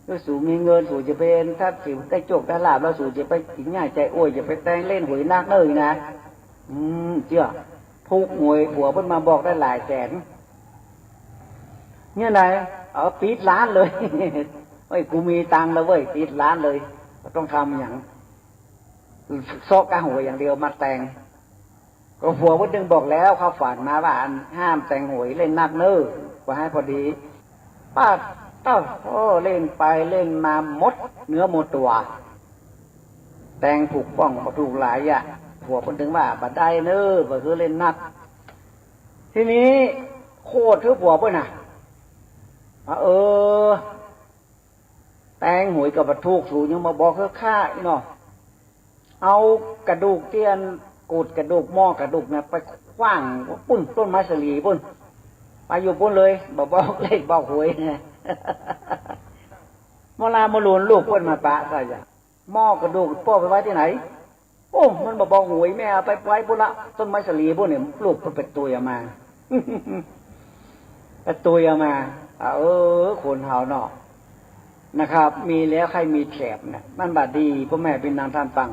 แล้วสูมีเงิน สูจะไป ถ้าสูได้โชคได้ลาภแล้ว สูจะไปกิ๋นง่ายใจ๋อวย จะไปแต่งเล่นหวยนักเน้อนะ อืม เจื้อ ถูกหวย ผัวเปิ้นมาบอกได้หลายแสน เนี่ยไหน เอา ปิดร้านเลย เฮ้ย กูมีตังค์แล้วเว้ย ปิดร้านเลย บ่ต้องทำหยัง เซาะกาหวยอย่างเดียวมาแต่ง ก็ผัวเปิ้นตึงบอกแล้ว เข้าฝันมาว่า อันห้ามแต่งหวยเล่นนักเน้อ ว่าหื้อพอดี ป๊าดเต๊า โอ้ เล่นไปเล่นมาหมดเนื้อหมดตั๋ว แต่งถูกป้องบ่ถูกหลายอะ ผัวเปิ้นตึงว่า บ่ได้เน้อ บ่หื้อเล่นนัก ทีนี้โขดหื้อผัวเปิ้นน่ะ เออ แต่งหวยก็บ่ถูก สูยังมาบอกหื้อข้าอี้เนาะ เอากระดูกตี้อัน โกรธกระดูก หม้อกระดูกเนี่ย ไปขว้างปุ้น ต้นไม้สาลีปุ้น ไปอยู่ปุ้นเลย บ่บอกเลขบอกหวย เวลามาหลูนลูกเปิ้นมาปะใส่อะ หม้อกระดูกป้อไปไว้ตี้ไหน โอ้ มันบ่บอกหวย แม่เอาไปไว้ปุ้นละ ต้นไม้สาลีปุ้นเนี่ย ลูกเปิ้นไปตุยเอามา ไปตุยเอามา อ่า เออ คนเฮาเนาะ นะครับ มีแล้วใค่มีแถมนะ มันบ่ดี ป้อแม่ปี้น้องต้านฟัง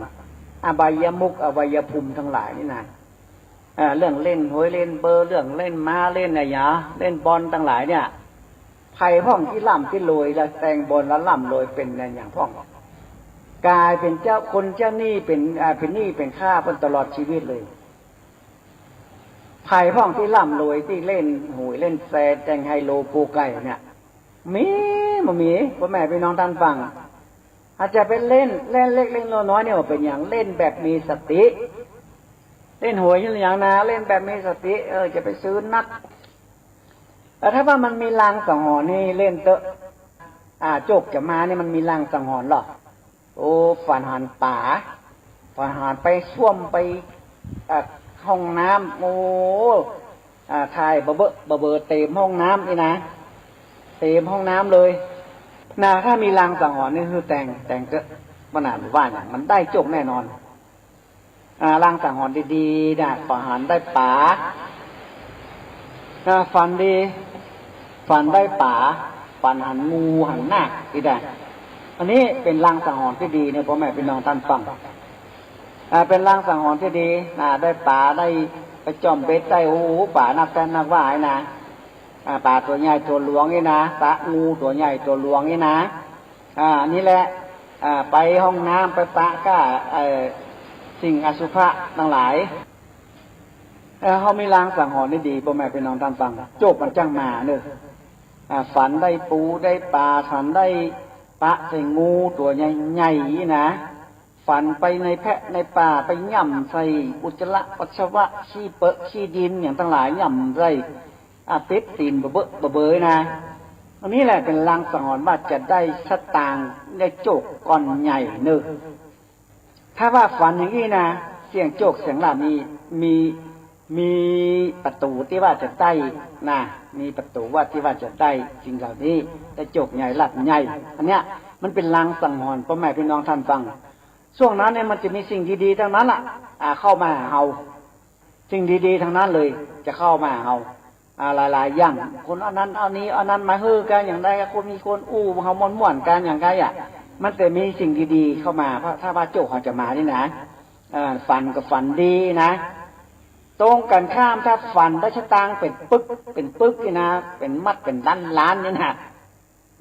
อบายมุข อบายภูมิตังหลายนี่นะ อ่า เรื่องเล่นหวยเล่นเบอร์ เรื่องเล่นม้าเล่นอะหยัง เล่นบอลตังหลายเนี่ย ใผพ่องตี้ร่ำตี้รวย แล้วแตงบอลแล้วร่ำรวยเป๋นอะหยังพ่อง ก๋ายเป๋นเจ้า คนเจ้าหนี้เป๋น อ่า เป๋นหนี้เป๋นค่าเปิ้นตลอดจีวิตเลย ใผพ่องตี้ร่ำรวยตี้เล่นหวยเล่นแชร์ แตงไฮโลปูไก่เนี่ย มี บ่มี ป้อแม่ปี้น้องต้านฟัง อาจจะไปเล่น เล่นเล็กเล่นน้อยเนี่ย เป๋นหยัง เล่นแบบมีสติ เล่นหวยอะหยังนะ เล่นแบบมีสติ เออ จะไปซื้อนัก แต่ถ้าว่ามันมีลางสังหรณ์นี่เล่นเต๊อะ อ่า โจคจะมาเนี่ยมันมีลางสังหรณ์เหรอ โอ้ ฝันหันป๋า ฝันหันไปส้วมไป เอ่อ ห้องน้ำ โอ้ อ่า ถ่ายบะเบอะบะเบอเต็มห้องน้ำนี่นะ เต็มห้องน้ำเลย นะ ถ้ามีลางสังหรณ์นี่คือแตง แตงเต๊อะ บ่หนาบ่ว่าหยัง มันได้โจคแน่นอน อ่า ลางสังหรณ์ดีๆ นะ ฝันหันได้ป๋า อ่า ฝันดี ฝันได้ป๋า ฝันหันงูหันนาคตี้ได้ อันนี้เป๋นลางสังหรณ์ตี้ดีเนี่ย ป้อแม่ปี้น้องต้านฟัง อ่า เป๋นลางสังหรณ์ตี้ดี อ่า ได้ป๋า ได้ไปจ่อมเบ็ด ได้ โอ้โห ป๋านักแต๊นนักว่านี่นะ อ่า ป๋าตั๋วใหญ่ตั๋วหลวงนี่นะ ปะงูตั๋วใหญ่ตั๋วหลวงนี่นะ อ่า นี่แหละ อ่า ไปห้องน้ำไปปะก้า เอ่อ สิ่งอสุภะตังหลาย เอ่อ เฮามีลางสังหรณ์นี่ดี ป้อแม่ปี้น้องต้านฟัง โจคมันจั้งมาเน่อ อ่า ฝันได้ปูได้ป๋า ฝันได้ปะใส่งูตั๋วใหญ่ๆ นี่นะ ฝันไปในแพะในป่า ไปหย่ำใส่อุจจาระปัสสาวะ ขี้เปอะขี้ดินอะหยังตังหลาย หย่ำใส่ อ่า ติดตี๋นบะเบอะบะเบอนะ อันนี้แหละเป๋นลางสังหรณ์ว่าจะได้สตางค์ ได้โจคก้อนใหญ่เน่อ ถ้าว่าฝันอย่างนี้นะ เสี่ยงโจคเสี่ยงลาภนี่ มี มีประตู๋ตี้ว่าจะได้นะ มีประตู๋ว่าตี้ว่าจะได้สิ่งเหล่านี้ ได้โจคใหญ่ลาภใหญ่ อันเนี้ยมันเป๋นลางสังหรณ์ ป้อแม่ปี้น้องต้านฟัง ช่วงนั้นเนี่ยมันจะมีสิ่งดีๆ ตังนั้นละ อ่า เข้ามาหาเฮา สิ่งดีๆ ตังนั้นเลย จะเข้ามาหาเฮา อ่า หลายๆ อย่าง คนเอานั้นเอานี้ เอานั้นมาหื้อกั๋น อย่างใดก็คนมีคนอู้ เฮาม่วนๆ กั๋น อย่างใดอะ มันจะมีสิ่งดีๆ เข้ามา เพราะถ้าว่าโจคเฮาจะมานี่นะ เอ่อ ฝันก็ฝันดีนะ ตรงกั๋นข้าม ถ้าฝันได้สตางค์เป๋นปึก เป๋นปึกนี่นะ เป๋นมัด เป๋นล้านๆ นี่นะ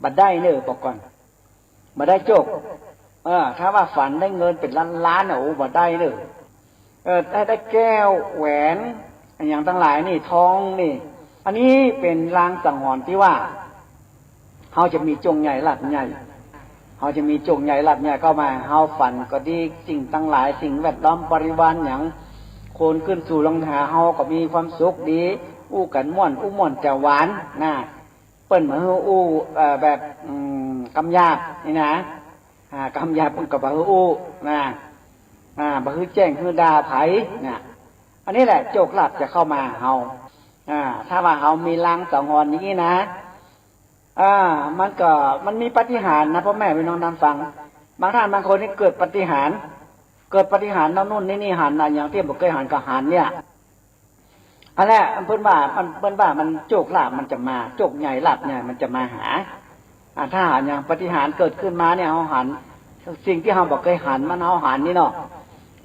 บ่ได้เน่อ บอกก่อน บ่ได้โจค เออ ถ้าว่าฝันได้เงินเป๋นล้านๆ น่ะ โอ้ บ่ได้เน่อ เออ ได้ ได้แก้วแหวนอะหยังตังหลายนี่ ทองนี่ อันนี้เป๋นลางสังหรณ์ตี้ว่า เฮาจะมีโจคใหญ่ลาภใหญ่ เฮาจะมีโจคใหญ่ลาภใหญ่เข้ามา เฮาฝันก็ดี สิ่งตังหลาย สิ่งแวดล้อมบริวารหยัง คนขึ้นสู่ลงหาเฮาก็มีความสุขดี อู้กั๋นม่วน อู้ม่วนแจ่วหวานนะ เปิ้นบ่หื้ออู้ เอ่อ แบบ อืม กำหยาบนี่นะ อ่า กำหยาบเปิ้นก็บ่หื้ออู้นะ อ่า บ่หื้อแจ้งหื้อด่าใผนะ อันนี้แหละโจคลาภจะเข้ามาหาเฮา อ่า ถ้าว่าเฮามีลางสังหรณ์อย่างนี้นะ อ่า มันก็ มันมีปาฏิหาริย์นะ ป้อแม่ปี้น้องต้านฟัง บางต้านบางคนนี่เกิดปาฏิหาริย์ เกิดปาฏิหาริย์โน่นนี่นี่ หันอะหยังตี้บ่เกยหันก็หันเนี่ย อันแหละ เปิ้นว่า มัน เปิ้นว่ามันโจคลาภมันจะมา โจคใหญ่ลาภใหญ่มันจะมาหา อ่า ถ้าหากอย่างปาฏิหาริย์เกิดขึ้นมาเนี่ย เฮาหัน สิ่งตี้เฮาบ่เกยหัน มันเฮาหันนี่เนาะ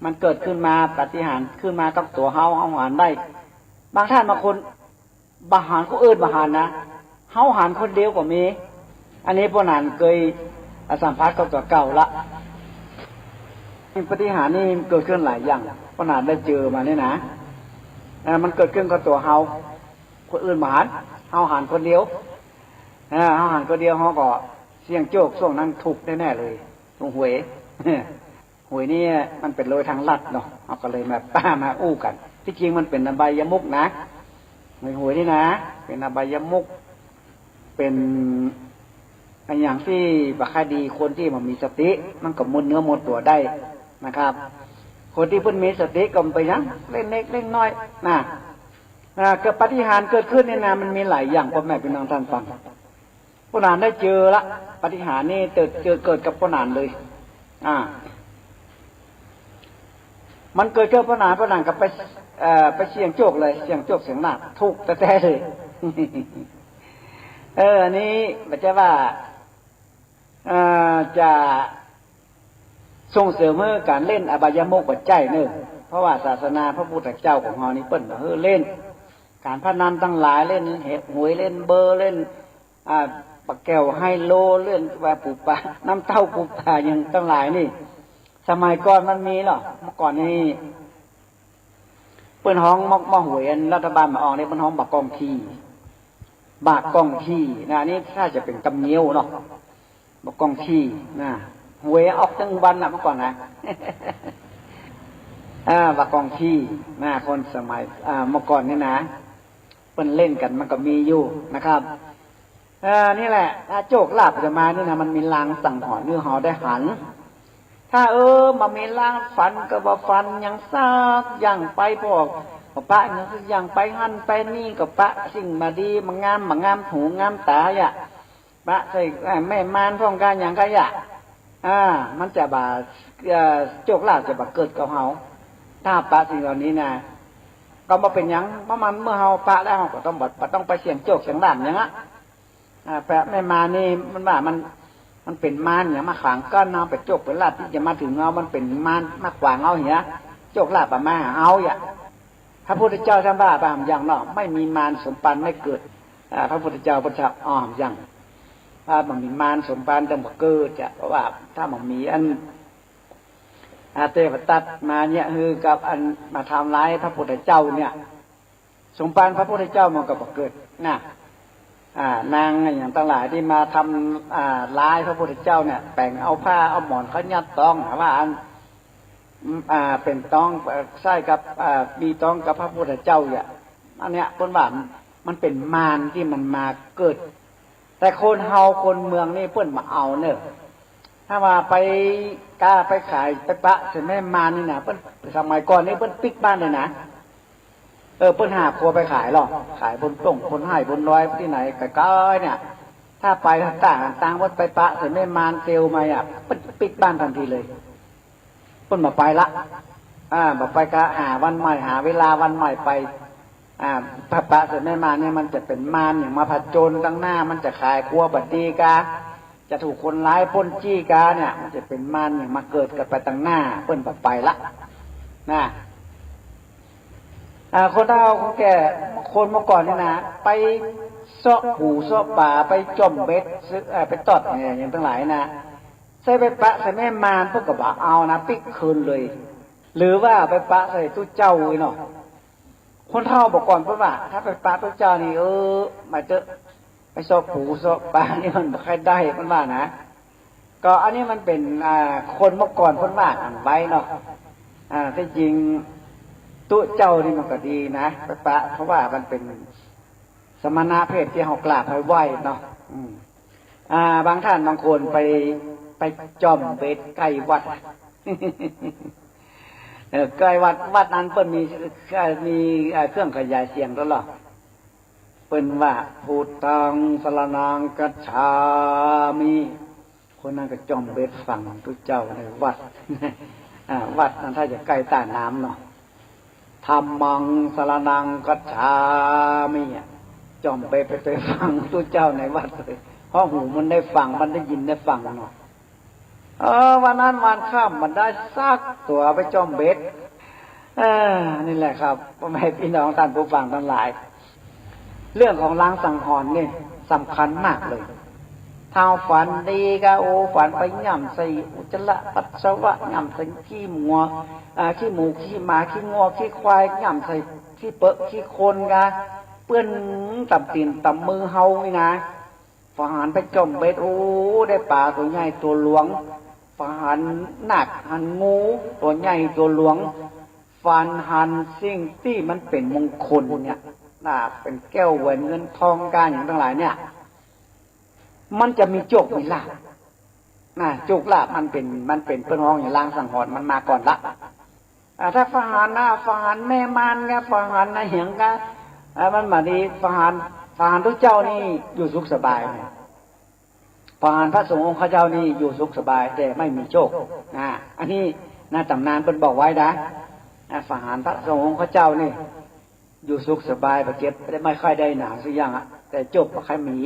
มันเกิดขึ้นมา ปาฏิหาริย์ขึ้นมากับตั๋วเฮา เฮาหันได้ บางต้านบางคน บ่หัน คนอื่นบ่หันนะ เฮาหันคนเดียวก็มี อันนี้ป้อหนานเกยสัมผัสกับตั๋วเก่าละ ปาฏิหาริย์นี่เกิดขึ้นหลายอย่าง ป้อหนานได้เจอมานี่นะ เอ่อ มันเกิดขึ้นกับตั๋วเฮา คนอื่นบ่หัน เฮาหันคนเดียว เอ่อ เฮาหันคนเดียว เฮาก็เสี่ยงโจค ช่วงนั้นถูกแน่ๆ เลย ถูกหวย หวยนี่มันเป๋นรวยทางลัดเนาะ เฮาก็เลยมา มาอู้กั๋น ตี้จริงมันเป๋นอบายมุขนะ หวย หวยนี่นะ เป๋นอบายมุข เป๋นอะหยังตี้บ่ค่อยดี คนตี้บ่มีสติ มันก็หมดเนื้อหมดตั๋วได้นะครับ คนตี้เปิ้นมีสติก็บ่เป๋นหยัง เล่นเล็กเล่นน้อยนะ อ่า เกิดปาฏิหาริย์เกิดขึ้นนี่นะ มันมีหลายอย่าง ป้อแม่ปี้น้องต้านฟัง ป้อหนานได้เจอละ ปาฏิหาริย์นี่เกิด เกิด เกิดกับป้อหนานเลย อ่า มันเกิดกับป้อหนาน ป้อหนานก็ไป เอ่อ ไปเสี่ยงโชคเลย เสี่ยงโชคเสี่ยงลาภ ถูกแต๊ๆ เลย เออ อันนี้บ่ใจ้ว่า เอ่อ จะส่งเสริมหื้อก๋านเล่นอบายมุขบ่ใจ้เน่อ เพราะว่าศาสนาพระพุทธเจ้าของเฮานี่เปิ้นบ่หื้อเล่น ก๋านพนันตังหลาย เล่นหวย เล่นเบอร์ เล่น อ่า ปากแก้วไฮโล เล่นว่าปูปลา น้ำเต้าปูปลาหยังตังหลายนี่ สมัยก่อนมันมีเหรอ เมื่อก่อนนี่ เปิ้นฮ้อง ม- ม- หวยอันรัฐบาลบ่าออกนี่ เปิ้นฮ้องบ่ากองที บ่ากองทีนะ อันนี้ถ้าจะเป๋นกำเงี้ยวเนาะ บ่ากองทีนะ หวยออกตึงวันน่ะเมื่อก่อนนะ อ่า บ่ากองทีนะ คนสมัย อ่า เมื่อก่อนนี่นะ เปิ้นเล่นกั๋นมันก็มีอยู่นะครับ เออ นี่แหละ ถ้าโชคลาภจะมานี่นะ มันมีลางสังหรณ์หื้อเฮาได้หัน ถ้า เออ บ่มีลาง ฝันก็บ่ฝันหยังสักอย่าง ไปพวก ก็ปะหยังสักอย่าง ไปหั้นไปนี่ก็ปะสิ่งบ่ดี บ่งาม บ่งามหูงามต๋าอะ ปะใส่ เอ่อ แม่มารพ่องกาหยังกาอะ อ่า มันจะบ่า เอ่อ โชคลาภจะบ่าเกิดกับเฮา ถ้าปะสิ่งเหล่านี้นะ ก็บ่เป๋นหยัง เพราะมันเมื่อเฮาปะแล้ว เฮาก็ต้องบ่ บ่ต้องไปเสี่ยงโชคเสี่ยงลาภหยังอะ อ่า แปะแม่มารนี่มันว่ามัน มันเป๋นมารหยังมาขวางกั้นเฮา เป๋นโชคเป๋นลาภตี้จะมาเถิงเฮา มันเป๋นมารมาขวางเฮาเหีย โชคลาภบ่ามาหาเฮาอะ พระพุทธเจ้าต้านว่าบ่าหยังเนาะ ไม่มีมารสมภารไม่เกิด อ่า พระพุทธเจ้าเปิ้นจะอ้อมยัง ถ้าบ่มีมารสมภารจะบ่เกิดจ้ะ เพราะว่าถ้าบ่มีอัน อ่า เตวทัตมาเนี่ย คือกับอันมาทำร้ายพระพุทธเจ้าเนี่ย สมภารพระพุทธเจ้ามันก็บ่เกิดนะ อ่า นางอะหยังตังหลายตี้มาทำ อ่า ร้ายพระพุทธเจ้าเนี่ย แป๋งเอาผ้าเอาหมอนเขายัดต๊อง หาว่าอัน อืม อ่า เป๋นต๊อง เอ่อ ใส้กับ อ่า มีต๊องกับพระพุทธเจ้าเนี่ย อันเนี้ยเปิ้นว่ามันเป๋นมารตี้มันมาเกิด แต่คนเฮาคนเมืองนี่เปิ้นบ่เอาเน่อ ถ้าว่าไปก้าไปขายไปปะใส่แม่มารนี่นะ เปิ้น สมัยก่อนนี่เปิ้นปิ๊กบ้านเลยนะ เออ เปิ้นหาบ่ไปขายหรอก ขายบนต้งบนไฮ่บนดอยตี้ไหนไก๋ๆ เนี่ย ถ้าไปต่างๆ เปิ้นไปปะใส่แม่มารเตียวมาอะ เปิ้นปิ๊กบ้านตันทีเลย เปิ้นบ่ไปละ อ่า บ่ไป ก็หาวันใหม่ หาเวลาวันใหม่ไป อ่า ปะ ปะใส่แม่มารเนี่ย มันจะเป๋นมารหยังมาผจญตังหน้า มันจะขายครัวบ่ดีกา จะถูกคนร้ายปล้นจี้กาเนี่ย มันจะเป๋นมารหยังมาเกิดกั๋นไปตังหน้า เปิ้นบ่ไปละ นะ อ่า คนเฒ่าคนแก่ คนเมื่อก่อนนี่นะ ไปเซาะปูเซาะป๋า ไปจ่อมเบ็ด ซื้อ เอ่อ ไปตอดเนี่ย หยังตังหลายนะ ใส่ไปปะใส่แม่มาร เปิ้นก็บ่เอานะ ปิ๊กคืนเลย หรือว่าไปปะใส่ตุ๊เจ้าอี้เนาะ คนเฒ่าเมื่อก่อนเปิ้นว่า ถ้าไปปะตุ๊เจ้านี่ เออ มาเต๊อะ ไปเซาะปูเซาะป๋านี่มันบ่ค่อยได้ เปิ้นว่านะ ก็อันนี้มันเป๋น อ่า คนเมื่อก่อนเปิ้นว่ากั๋นไว้เนาะ อ่า ตี้จริงตุ๊เจ้านี่มันก็ดีนะ ไปปะ เพราะว่ามันเป๋นสมณะเพศตี้เฮากราบไหว้เนาะ อืม อ่า บางท่านบางคนไป ไปจ่อมเบ็ดใก้วัด เออ ใก้วัด วัดนั้นเปิ้นมี เอ่อ มี เอ่อ เครื่องขยายเสียงตลอด เปิ้นว่า "พุทธังสรณังคัจฉามิ" คนนั้นก็จ่อมเบ็ดฟังตุ๊เจ้าในวัด อ่า วัดนั้นถ้าจะใก้ต้าน้ำเนาะ "ธัมมังสรณังคัจฉามิ" อะ จ่อมเบ็ดไป ไปฟังตุ๊เจ้าในวัดเลย เพราะหูมันได้ฟัง มันได้ยินได้ฟังเนาะ เออ วันนั้นวันค่ำบ่ได้สักตั๋วไปจ่อมเบ็ด เออ นี่แหละครับ ป้อแม่ปี้น้องต้านผู้ฟังตังหลาย เรื่องของลางสังหรณ์นี่สำคัญมากเลย ถ้าฝันดีก็ โอ้ ฝันไปย่ำใส่อุจจาระปัสสาวะ ย่ำใส่ขี้มัว อ่า ขี้หมู ขี้หมา ขี้งัว ขี้ควาย ย่ำใส่ขี้เปอะ ขี้โคลนกา เปื้อนต๋ามตี๋นต๋ามมือเฮานี่นะ ฝางหันไปจ่อมเบ็ด โอ้ ได้ป๋าตั๋วใหญ่ตั๋วหลวง ฝางหันนาคหันงูตั๋วใหญ่ตั๋วหลวง ฝางหันสิ่งตี้มันเป๋นมงคลเนี่ย น่ะ เป๋นแก้วแหวนเงินทองกาหยังตังหลายเนี่ย มันจะมีโชคมีลาภ น่ะ โชคลาภมันเป๋น มันเป๋นเปิ้นฮ้องหยังลางสังหรณ์มันมาก่อนละ อ่า ถ้าประหารนะ ประหารแม่มารนะ ประหารนะหยังกะ อ่า มันบ่ดี ประหาร ประหารตุ๊เจ้านี่อยู่สุขสบายนะ ประหารพระสงฆ์องค์ข้าเจ้านี่อยู่สุขสบาย แต่ไม่มีโชคนะ อันนี้นะ ต๋ำนานเปิ้นบอกไว้นะ อ่า ประหารพระสงฆ์องค์ข้าเจ้านี่ อยู่สุขสบาย บ่เจ็บ ไม่ค่อยได้หนาวสักอย่างอะ แต่โจคบ่ค่อยมี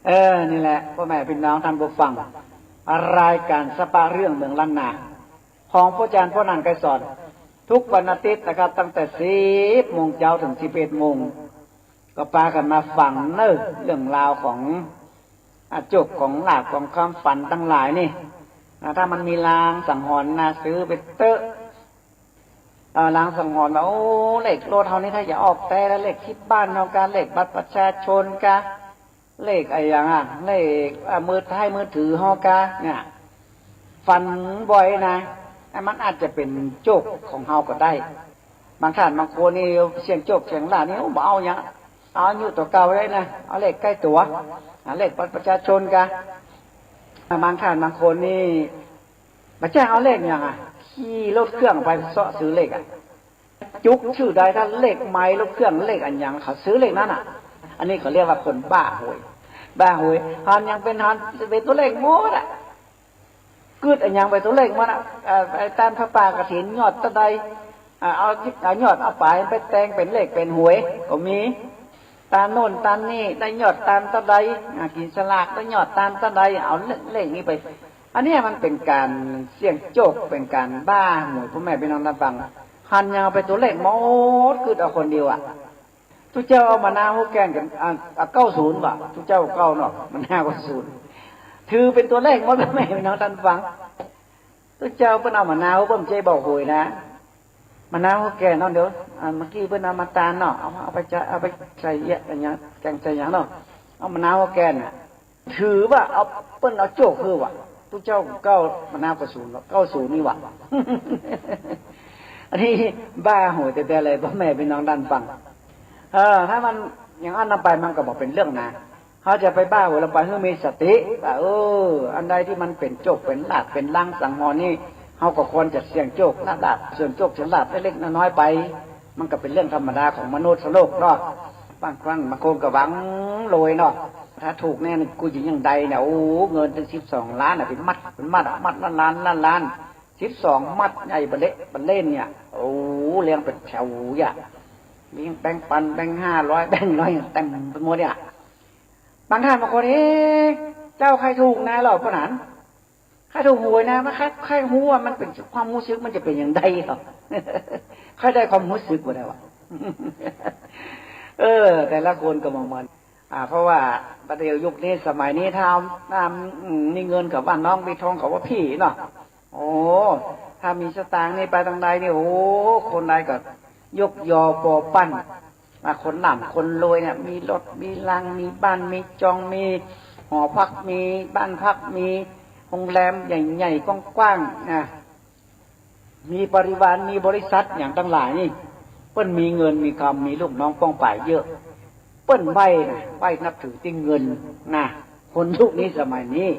เออ นี่แหละ ป้อแม่ปี้น้องต้านผู้ฟัง รายก๋านสะปะเรื่องเมืองล้านนา ของป้อจารย์ป้อนันไกรสอน กู้วันอาทิตย์นะครับ ตั้งแต่สิบโมงเจ๊าเถิงสิบเอ็ดโมง ก็ปากั๋นมาฟังเน่อ เรื่องราวของ อ่ะ โจคของลาภของความฝันตังหลายนี่ อ่ะ ถ้ามันมีลางสังหรณ์นะ ซื้อไปเต๊อะ เอ่อ ลางสังหรณ์ว่า โอ้ เลขรถเฮานี่ถ้าจะออกแต๊แล้ว เลขที่บ้านเฮากา เลขบัตรประชาชนกา เลขอะหยังอะ เลข อ่ะ มือถือ มือถือเฮากา เนี่ย ฝันบ่อยนะ อ่ะ มันอาจจะเป๋นโจคของเฮาก็ได้ บางท่านบางคนนี่เสี่ยงโจคเสี่ยงลาภนี่ โอ้ บ่เอาหยัง เอาอายุตั๋วเก่าได้นะ เอาเลขใก้ตั๋ว อ่ะ เลขบัตรประชาชนกา บางท่านบางคนนี่ บ่ใจ้เอาเลขหยังอะ ขี่รถเครื่องไปเซาะซื้อเลขอะ จุกจื้อได้ ถ้าเลขไมล์รถเครื่อง เลขอะหยังเขาซื้อเลขนั้นอะ อันนี้เขาเรียกว่าคนบ้าหวย บ้าหวย หันหยังเป๋น หันเป๋นตั๋วเลขหมดอะ กึ๊ดอะหยังเป๋นตั๋วเลขหมดอะ เอ่อ ไอ้ต้านผ้าป่ากฐินยอดเต้าใด อ่า เอา เอายอดเอาป๋ายไปแต่งเป๋นเลขเป๋นหวยก็มี ต้านโน่นต้านนี่ได้ยอดต้านเต้าใด อ่า กิ๋นสลากได้ยอดต้านเต้าใด เอาเลข เลขนี้ไป อันเนี้ยมันเป๋นก๋านเสี่ยงโจค เป๋นก๋านบ้าหวย ป้อแม่ปี้น้องต้านฟัง หันหยังเอาเป๋นตั๋วเลขหมด กึ๊ดเอาคนเดียวอะ ตุ๊เจ้าเอามะนาวฮูแกนกั๋น อ่า อ่า เก้าศูนย์ บ่ะ ตุ๊เจ้าเก้าเนาะ มะนาวเก้าศูนย์ ถือเป๋นตั๋วเลขหมด ป้อแม่ปี้น้องต้านฟัง ตุ๊เจ้าเปิ้นเอามะนาว เปิ้นบ่ใจ้บอกหวยนะ มะนาวฮูแกนเนาะ เดี๋ยว อ่า เมื่อกี้เปิ้นเอามาตานเนาะ เอา เอาไปจะ เอาไปใส่เยียะอะหยัง แกงใส่หยังเนาะ เอามะนาวฮูแกนน่ะ ถือว่าเอา เปิ้นเอาโจคคือว่ะ ตุ๊เจ้าเก้า มะนาวเก้าศูนย์ เก้าศูนย์ นี่ว่ะ อันนี้บ้าหวยแต๊ๆ เลย ป้อแม่ปี้น้องต้านฟัง เออ ถ้ามันอย่างอั้นไปมันก็บ่เป๋นเรื่องนะ เฮาจะไปบ้าหวยลำไป หื้อมีสติว่า เออ อันใดตี้มันเป๋นโจคเป๋นลาภเป๋นลางสังหรณ์นี่ เฮาก็ควรจะเสี่ยงโจคลาภ เสี่ยงโจคเสี่ยงลาภเล็กๆ น้อยๆ ไป มันก็เป๋นเรื่องธรรมดาของมนุษย์โลกเนาะ บางครั้งบางคนก็หวังรวยเนาะ ถ้าถูกแน่นี่กูจะยังใดเนี่ย โอ้ เงินตึงสิบสองล้านอะ เป๋นมัด เป๋นมัดอะ มัดละล้าน ล้าน ล้าน สิบสองมัดใหญ่เบ้อเล่อเบ้อเล่นเนี่ย โอ้ เรียงเป๋นแถวอะ มีแบงค์ปัน แบงค์ห้าร้อย แบงค์ร้อย เต๋มไปหมดเนี่ย บางท่านบางคน เอ๊ะ เจ้าใค่ถูกนะ เฮาเปิ้นหัน ใค่ถูกหวยนะ มันใค่ ใค่ฮู้ว่ามันเป๋นความฮู้สึกมันจะเป๋นอย่างใดเหรอ ใค่ได้ความฮู้สึกบ่ได้วะ เออ แต่ละคนก็บ่เหมือน อ่า เพราะว่าประเดี๋ยวยุคนี้สมัยนี้ ถ้า ถ้า อืม มีเงินก็ว่าน้อง มีทองก็ว่าพี่เนาะ โอ้ ถ้ามีสตางค์นี่ไปตางใดนี่ โอ้ คนใดก็ยกยอปอปั้น อ่ะ คนร่ำคนรวยเนี่ย มีรถ มีลาง มีบ้าน มีจอง มีหอพัก มีบ้านพัก มีโฮงแรมใหญ่ๆ กว้างๆ นะ มีบริวาร มีบริษัทอย่างตังหลายนี่ เปิ้นมีเงินมีคำ มีลูกน้องป้องป๋ายเยอะ เปิ้นไหว้นะ ไหว้นับถือตี้เงินนะ คนยุคนี้สมัยนี้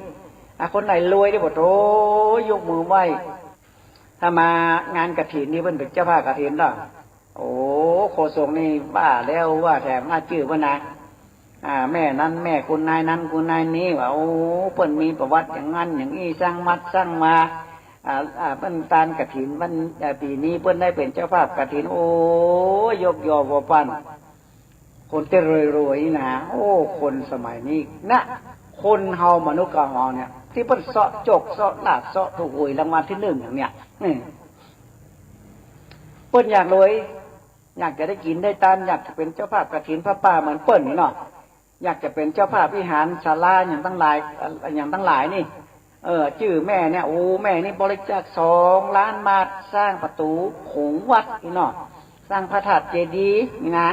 อ่ะ คนไหนรวยนี่ โอ้โธ่ ยกมือไหว้ ถ้ามางานกฐินนี่ เปิ้นเป๋นเจ้าภาพกฐินเนาะ โอ้ โฆษกนี่ว่าแล้วว่าแถม อ้าจื้อเปิ้นนะ อ่า แม่นั้นแม่คุณนายนั้นคุณนายนี้ ว่า โอ้ เปิ้นมีประวัติอย่างนั้นอย่างนี้ สร้างวัดสร้างวา อ่า อ่า เปิ้นตานกฐิน เปิ้น อ่า ปี๋นี้เปิ้นได้เป๋นเจ้าภาพกฐิน โอ้ ยกยอปอปั้น คนตี้รวยๆ นี่นะ โอ้ คนสมัยนี้นะ คนเฮามนุษย์ของเฮาเนี่ย ตี้เปิ้นเซาะโจค เซาะลาภ เซาะถูกหวยรางวัลตี้หนึ่งอย่างเนี้ย อืม เปิ้นอยากรวย อยากจะได้กิ๋นได้ตาน อยากจะเป๋นเจ้าภาพกฐินผ้าป่าเหมือนเปิ้นนี่เนาะ อยากจะเป๋นเจ้าภาพวิหารศาลาอย่างตังหลาย อย่างตังหลายนี่ เออ จื้อแม่เนี่ย โอ้ แม่นี่บริจาคสองล้านบาท สร้างประตู๋โขงวัดนี่เนาะ สร้างพระธาตุเจดีย์นี่นะ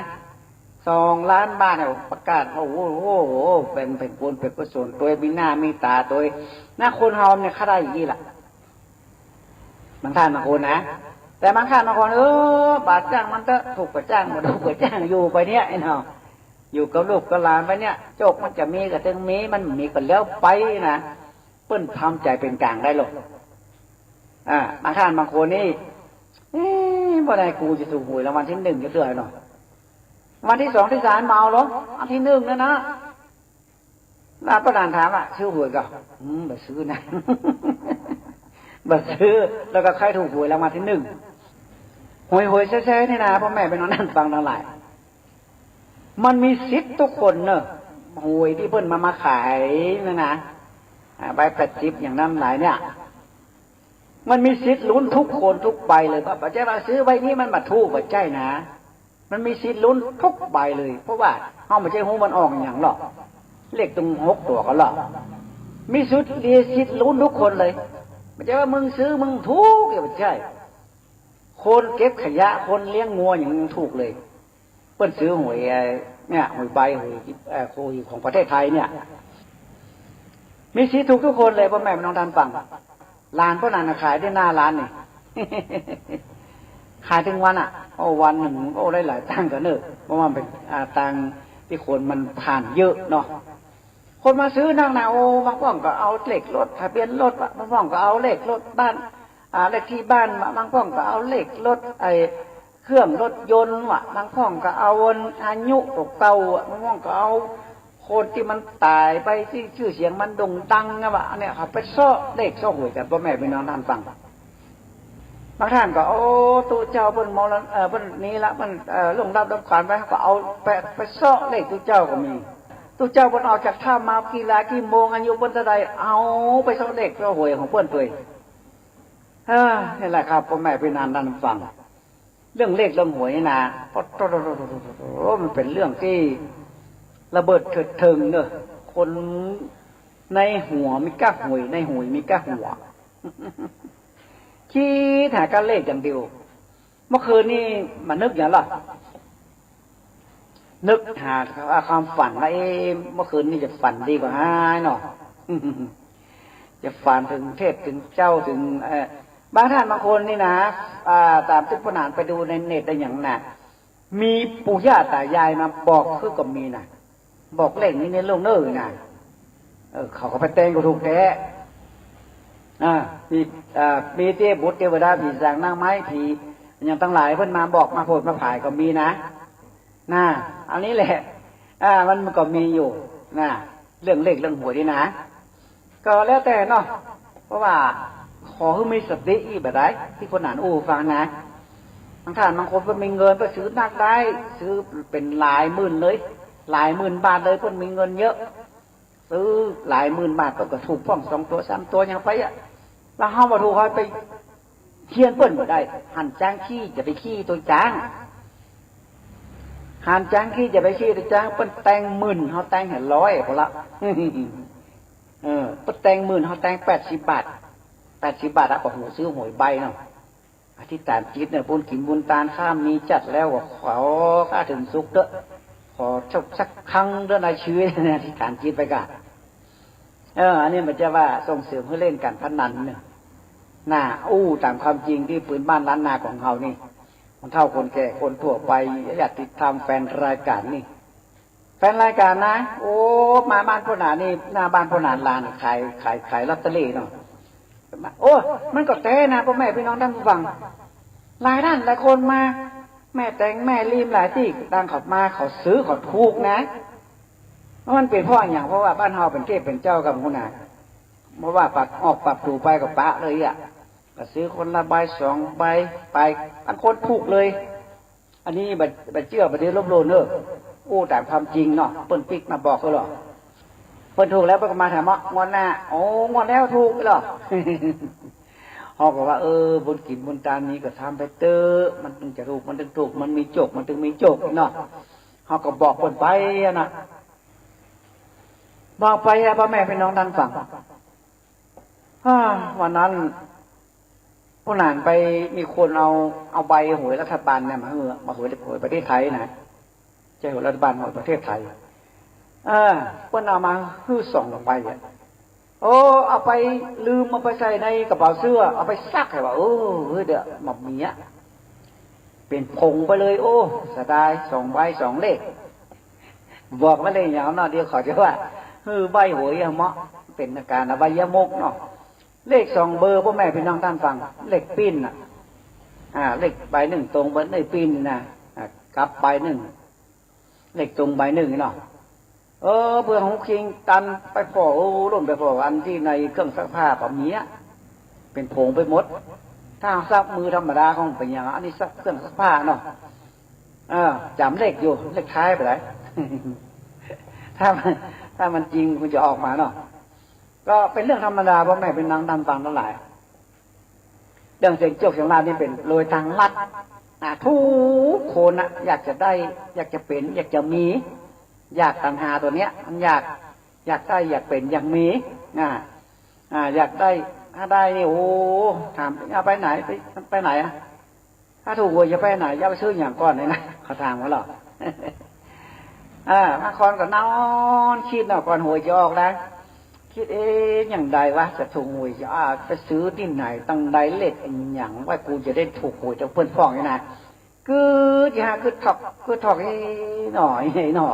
สองล้านบาทเนี่ย ประกาศว่า โอ้โห เป๋น เป๋นบุญเป๋นกุศล ตวยมีหน้ามีต๋าตวยนะ คนเฮาเนี่ยใค่ได้อย่างนี้แหละ บางท่านบางคนนะ แต่บางท่านบางคน เออ บ่าจ้างมันเต๊อะ ถูกบ่าจ้าง บ่ถูกบ่าจ้าง อยู่ไปเนี่ย ไอ้เนาะ อยู่กับลูกกับหลานไปเนี่ย โจคมันจะมีก็ตึงมี มันบ่มีก็แล้วไปนะ เปิ้นทำใจ๋เป๋นก๋างได้หรอก อ่า บางท่านบางคนนี่ เอ๊ะ บ่ได้ กูจะถูกหวยรางวัลตี้นึ่งจักเตื้อเนาะ วันตี้สองตี้สามมาเอาเหรอ อันตี้นึ่งนั่นนะ แล้วป้อหลานถามว่า ซื้อหวยก่อ อืม บ่ซื้อนะ บ่ซื้อ แล้วก็ใค่ถูกหวยรางวัลตี้นึ่ง หวยหวยแซ่ๆ นี่นะ ป้อแม่พี่น้องต้านฟังตังหลาย มันมีสิทธิ์กู้คนเนาะ หวยตี้เปิ้นมา มาขายนั่นนะ อ่า ใบแปดสิบอย่างตังหลายเนี่ย มันมีสิทธิ์ลุ้นกู้คนกู้ใบเลย บ่ บ่ใจ้ว่าซื้อใบนี้มันบ่ถูก บ่ใจ้นะ มันมีสิทธิ์ลุ้นกู้ใบเลย เพราะว่าเฮาบ่ใจ้ฮู้มันออกหยังหรอก เลขตึงหกตั๋วกั๋นหรอก มีสิทธิ์ มีสิทธิ์ลุ้นกู้คนเลย บ่ใจ้ว่ามึงซื้อมึงถูก บ่ใจ้ คนเก็บขยะ คนเลี้ยงงัวยังถูกเลย เปิ้นซื้อหวย ไอ้เนี่ย หวยใบ หวย เอ่อ หวยของประเทศไทยเนี่ย มีสิทธิ์ถูกกู้คนเลย ป้อแม่พี่น้องต้านฟัง หลานป้อหลานน่ะขายตี้หน้าร้านนี่ ขายตึงวันอะ โอ้ วันนึ่ง โอ้ ได้หลายตังค์กั๋นเนาะ เพราะว่ามันเป๋น อ่า ตางตี้คนมันผ่านเยอะเนาะ คนมาซื้อนักนะ โอ้ บางพ่องก็เอาเลขรถ ทะเบียนรถวะ บางพ่องก็เอาเลขรถบ้าน อ่า เลขตี้บ้านวะ บางพ่องก็เอาเลขรถ ไอ้ เครื่องรถยนต์วะ บางพ่องก็เอาอายุตั๋วเก่าอะ บางพ่องก็เอาคนตี้มันต๋ายไป ตี้จื้อเสียงมันโด่งดังนะวะ อันเนี้ยเขาไปเซาะเลขเซาะหวยกั๋น ป้อแม่พี่น้องต้านฟัง บางต้านก็ โอ้ ตุ๊เจ้าเปิ้นมรณะ เอ่อ เปิ้นนี้ละ เปิ้น เอ่อ ล่วงลับดับขันไป ก็เอาไป ไปเซาะเลขตุ๊เจ้าก็มี ตุ๊เจ้าเปิ้นออกจากถ้ำมากี่ลากี่โมง อายุเปิ้นเต้าใด เอาไปเซาะเลขเซาะหวยของเปิ้นตวย เออ นี่แหละครับ ป้อแม่พี่น้องต้านฟัง เรื่องเลขเรื่องหวยนี่นะ โอ้ มันเป๋นเรื่องตี้ระเบิดเถิดเถิงเนาะ คนในหัวมีก้าหวย ในหวยมีก้าหัว กึ๊ดหาก้าเลขอย่างเดียว เมื่อคืนนี้มานึกอย่างละ นึกหาความฝันว่า เอ๊ะ เมื่อคืนนี้จะฝันดีกว่าฮ้ายเนาะ จะฝันเถิงเทพเถิงเจ้าเถิง เอ่อ บางต้านบางคนนี่นะ อ่า ต๋ามตี้ป้อหลานไปดูในเน็ตได้อย่างนะ มีปู่ย่าต๋ายายมาบอกคือก็มีนะ บอกเลขนี้ในโลกเน่อนะ เออ เขาก็ไปแต่งก็ถูกแต๊ อ่า มี อ่า มีเตพบุตรเตวดา ผีสางนางไม้ ผีอย่างตังหลายเปิ้นมาบอกมาโผดมาผายก็มีนะ น่ะ อันนี้แหละ อ่า มัน มันก็มีอยู่ น่ะ เรื่องเลขเรื่องหวยนี่นะ ก็แล้วแต่เนาะ เพราะว่าขอหื้อมีสติอี้บ่าดใด ตี้คนหนานอู้ฟังนะ บางต้านบางคนก็มีเงินไปซื้อนักได้ ซื้อเป๋นหลายหมื่นเลย หลายหมื่นบาทเลย เปิ้นมีเงินเยอะ ซื้อหลายหมื่นบาท เปิ้นก็ถูกพ่องสองตั๋วสามตั๋วอย่างไปอะ แล้วเฮาบ่ถูก เฮาไปเฮียนเปิ้นบ่ได้ หันจ๊างขี้จะไปขี้ตั๋วจ๊าง หันจ๊างขี้จะไปขี้ตั๋วจ๊าง เปิ้นแต่งหมื่น เฮาแต่งแหมร้อยพอละ เออ เปิ้นแต่งหมื่น เฮาแต่งแปดสิบบาท แปดสิบบาทอะ ก็หูซื้อหวยใบเนาะ อธิษฐานจิตเนี่ย บุญกิ๋นบุญตานข้ามีจัดแล้ว ก็ขอข้าเถิงสุขเต๊อะ ขอสัก สักครั้งเต๊อะในชีวิตเนี่ย อธิษฐานจิตไปก่า เออ อันนี้มันจะว่าส่งเสริมหื้อเล่นการพนันเนี่ย น่ะ อู้ต๋ามความจริงตี้ปืนบ้านล้านนาของเฮานี่ คนเฒ่าคนแก่คนทั่วไป ญาติธรรม แฟนรายการนี่ แฟนรายการนะ โอ้ มาบ้านป้อหลานนี่ หน้าบ้านป้อหลาน หลานขาย ขาย ขายลอตเตอรี่เนาะ โอ้ มันก็แต๊นะ ป้อแม่พี่น้องต้านผู้ฟัง หลายต้านหลายคนมา แม่แตง แม่ลีม หลายตี้ ต่างเขามา เขาซื้อ เขาถูกนะ มันเป๋นเพราะอะหยัง เพราะว่าบ้านเฮาเป๋นเทพเป๋นเจ้ากั๋นพู้นนะ เพราะว่าปรับออกปรับถูไปก็ปะเลยอะ ก็ซื้อคนละใบสองใบไป บางคนถูกเลย อันนี้บ่ บ่เจื้อ บ่ได้ลบหลู่เน่อ อู้ต๋ามความจริงเนาะ เปิ้นปิ๊กมาบอกก็หรอก เปิ้นถูกแล้วเปิ้นก็มาถามว่า งวดหน้า โอ้ งวดแล้วถูกเหรอ เฮาก็ว่า เออ บุญกิ๋นบุญตานมีก็ทำไปเต๊อะ มันเถิงจะถูก มันเถิงถูก มันมีโจค มันเถิงมีโจคเนาะ เฮาก็บอกเปิ้นไปอะนะ บอกไปอะ ป้อแม่พี่น้องต้านฟัง ฮ่า วันนั้น ป้อหลานไป มีคนเอา เอาใบหวยรัฐบาลเนี่ยมาหื้อ มาหวย หวยประเทศไทยนะ บ่ใจ้หวยรัฐบาล หวยประเทศไทย เออ เปิ้นเอามาหื้อสองใบอะ โอ้ เอาไป ลืมเอาไปใส่ในกระเป๋าเสื้อ เอาไปซัก ว่า เออ เฮ้ย เดี๋ยว บ่มีอะ เป๋นผงไปเลย โอ้ เสียดาย สองใบสองเลข บอกไว้เลยอย่างเนาะ เดี๋ยวเขาจะว่า เออ ใบ้หวยอะเนาะ เป๋นอาการอบายมุขเนาะ เลขสองเบอร์ ป้อแม่พี่น้องต้านฟัง เลขปิ้นน่ะ อ่า เลขใบนึ่งตรงเบิดในปี๋นนี่นะ อ่า กลับใบนึ่ง เลขตรงใบนึ่งนี่เนาะ เออ เปื้อฮู้คิงตันไปผ่อ โอ้ ล่นไปผ่ออันตี้ในเครื่องซักผ้าก็มีอะ เป๋นผงไปหมด ถ้าซักมือธรรมดาคงเป๋นหยัง อันนี้ซักเครื่องซักผ้าเนาะ เออ จ๋ำเลขอยู่ เลขท้ายไปไหน ถ้ามัน ถ้ามันจริงคงจะออกมาเนาะ ก็เป๋นเรื่องธรรมดา พ่อแม่พี่น้องต้านฟังตังหลาย เรื่องเสียงโจคเสียงลาภนี่เป๋นโดยตางลัด อ่า กู้คนน่ะ อยากจะได้ อยากจะเป๋น อยากจะมี อยาก ตัณหาตั๋วเนี้ย มันอยาก อยากได้ อยากเป๋น อยากมี อ่า อ่า อยากได้ ถ้าได้นี่ โอ้ ถาม เอาไปไหน ไป ไปไหนอะ ถ้าถูกหวยจะไปไหน จะไปซื้อหยังก่อนเนี่ยนะ เขาถามว่าหรอ อ่า บางคนก็นอนกึ๊ดเนาะ ก่อนหวยจะออกนะ กึ๊ด เอ๊ะ หยังใดวะ จะถูกหวยจะ อ่า ไปซื้อตี้ไหน ตังได้เลขอะหยังว่ากูจะได้ถูกหวย แต่เปิ้นฟ้องนี่นะ กึ๊ด จะหากึ๊ดถอก กึ๊ดถอก เอ๊ะ หนอ เอ๊ะ หนอ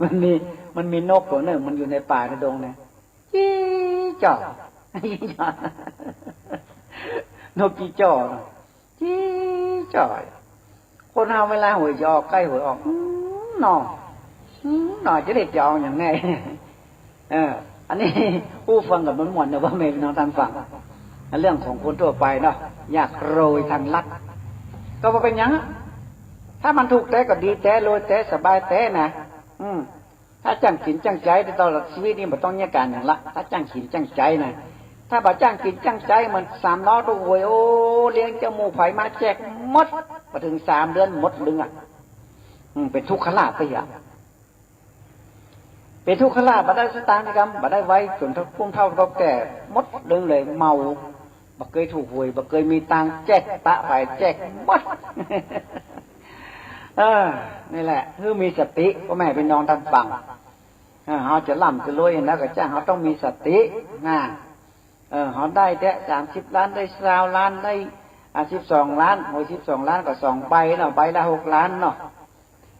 มันมี มันมีนกตั๋วนึ่ง มันอยู่ในป่าในดงนะ จี๊จ่อ นกจี๊จ่อน่ะ จี๊จ่อ คนเฮาเวลาหวยจะออก ใก้หวยออก อืม หนอ อืม หนอ จะได้จะเอาหยังแน่ เออ อันนี้ ผู้ฟังก็ม่วนๆ นะ พ่อแม่พี่น้องต้านฟัง เรื่องของคนทั่วไปเนาะ อยากรวยตางลัด ก็บ่เป๋นหยังอะ ถ้ามันถูกแต๊ก็ดีแต๊ รวยแต๊ สบายแต๊นะ อืม ถ้าจั้งจิตจั้งใจ๋ ตลอดจีวิตนี่บ่ต้องเยียะก๋านหยังละ ถ้าจั้งจิตจั้งใจ๋นะ ถ้าบ่จั้งจิตจั้งใจ๋ เหมือนสามล้อถูกหวย โอ้ เลี้ยงเจ้าหมู่ไผมาแจกหมด บ่เถิงสามเดือนหมดลึงอะ อืม เป๋นทุกขลาภไปอะ เป๋นทุกขลาภ บ่ได้สตางค์กำ บ่ได้ไว้ จ๋นผู้เฒ่าเฒ่าแก่ หมดลึงเลย เมา บ่เกยถูกหวย บ่เกยมีตางค์ แจกปะไป แจกหมด เออ นี่แหละ คือมีสติ พ่อแม่พี่น้องต้านฟัง เออ เฮาจะร่ำจะรวยนะ ก็จ้าง เฮาต้องมีสตินะ เออ เฮาได้แต๊สามสิบล้าน ได้ซาวล้าน ได้ อ่า สิบสองล้าน หวยสิบสองล้านก็สองใบเนาะ ใบละหกล้านเนาะ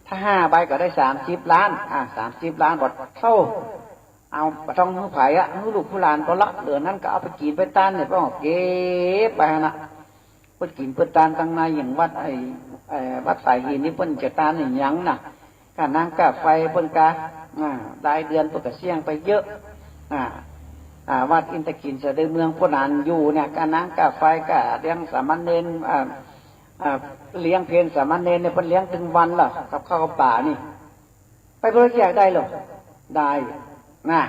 ถ้าห้าใบก็ได้สามสิบล้าน อ่า สามสิบล้าน บ่เฒ่า เอาบ่ต้องหื้อไผอะ หื้อลูกหื้อหลานก็ละ เหลือนั้นก็เอาไปกิ๋นไปตานเนี่ย ก็เก็บไปหั้นน่ะ เปิ้นกิ๋นเปิ้นตานตังใน อย่างวัดไอ้ เอ่อ วัดฝายหินนี่เปิ้นจะตานอะหยังน่ะ ก้าน้ำก้าไฟเปิ้นกา อ่า รายเดือนเปิ้นก็เสี้ยงไปเยอะ อ่า อ่า วัดอินทขิลสะดือเมืองป้อหนานอยู่เนี่ย ก้าน้ำก้าไฟ ก้าเลี้ยงสามเณร อ่า อ่า เลี้ยงเพลสามเณรเนี่ย เปิ้นเลี้ยงตึงวันละ กับข้าวกับป๋านี่ ไปบริจาคได้เหรอ ได้นะ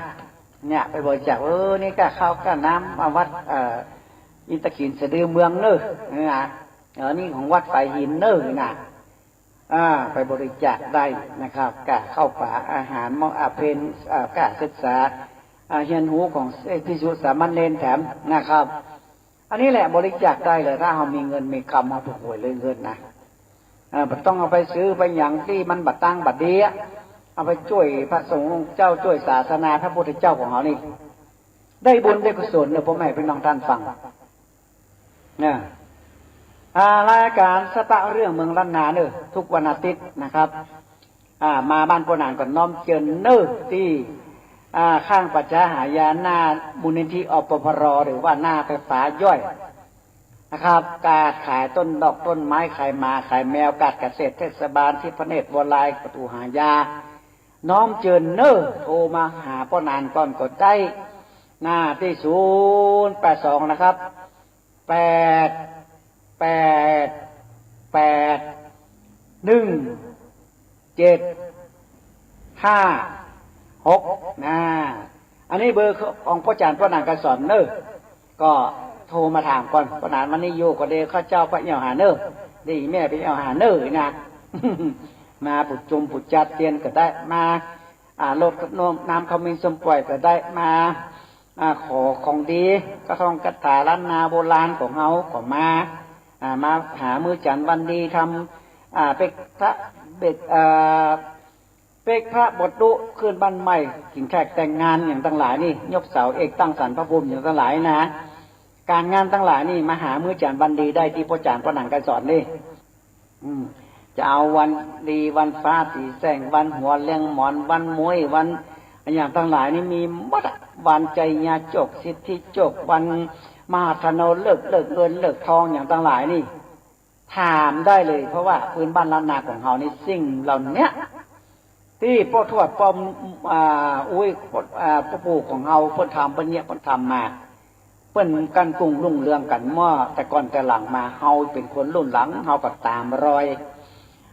เนี่ย ไปบริจาค เออ นี่ก้าข้าวก้าน้ำมาวัด เอ่อ อินทขิลสะดือเมืองเน่อ นี่นะ เออ นี่ของวัดฝายหินเน่อ นี่นะ อ่า ไปบริจาคได้นะครับ ก้าข้าวป๋าอาหาร หม้อ อ่า เพล อ่า ก้าศึกษา อ่า เฮียนฮู้ของภิกษุสามเณรแถมนะครับ อันนี้แหละบริจาคได้เลย ถ้าเฮามีเงินมีกำ เฮาถูกหวยรวยเงินนะ เออ บ่ต้องเอาไปซื้อไปหยังตี้มันบ่ตั้งบ่ดีอะ เอาไปจ้วยพระสงฆ์องค์เจ้า จ้วยศาสนาพระพุทธเจ้าของเฮานี่ ได้บุญได้กุศลเน่อ พ่อแม่พี่น้องต้านฟัง เนี่ย อ่า รายก๋านสะเต๊าะเรื่องเมืองล้านนาเน่อ ทุกวันอาทิตย์นะครับ อ่า มาบ้านป้อหนานก็น้อมเจิญเน่อ ตี้ อ่า ข้างป่าจ๊าหายา หน้ามูลนิธิ อปพร หรือว่าหน้าไฟฟ้าย่อยนะครับ ก๋าดขายต้นดอกต้นไม้ ขายหมาขายแมว ก๋าดเกษตรเทศบาล ทิพย์พระเนตร บัวลาย ประตูหายา น้อมเจิญเน่อ โทรมาหาป้อหนานก่อนก็ได้ หน้าตี้ศูนย์แปดสองนะครับ แปด แปด แปด หนึ่ง เจ็ด ห้า หก นะ อันนี้เบอร์ของป้อจ๋ารย์ป้อหนานไกรสอนเน่อ ก็โทรมาถามก่อน ป้อหนานวันนี้อยู่ก็ดี ข้าเจ้าไปเอี่ยวหาเน่อ ดีแม่ไปเอี่ยวหาเน่อนะ มาปุจจุมปุจจัดเตียนก็ได้ มา อ่า รดน้ำขมิ้นส้มป่อยก็ได้ มา อ่า ขอของดี กระท่องคาถาล้านนาโบราณของเฮาก็มา อ่า มาหามื้อจันทร์วันดี ทำ อ่า เป๊กพระเบ็ด เอ่อ เป๊กพระบทดุ ขึ้นบ้านใหม่ กิ๋นแขกแต่งงานหยังตังหลายนี่ ยกเสาเอกตั้งศาลพระภูมิหยังตังหลายนะ ก๋านงานตังหลายนี่ มาหามื้อจันทร์วันดีได้ตี้ป้อจ๋ารย์ป้อหนานไกรสอนนี่ อืม จะเอาวันดีวันฟ้าสีแสง วันหัวเลี้ยงหมอน วันม้วย วันอะหยังตังหลายนี่มีหมดอะ วันชัยยาจก สิทธิจก วัน มหาธนด เลิก เลิกเงิน เลิกทองอย่างตังหลายนี่ ถามได้เลย เพราะว่าปื้นบ้านล้านนาของเฮานี่ สิ่งเหล่าเนี้ย ตี้ป้อทวดป้อ อ่า อุ๊ย อ่า ป้อปู่ของเฮา เปิ้นทำ เปิ้นเยียะ เปิ้นทำมา เปิ้นกั๋นกุ้งรุ่งเรืองกั๋นมา แต่ก่อนแต่หลังมา เฮาเป๋นคนรุ่นหลัง เฮาก็ต๋ามรอย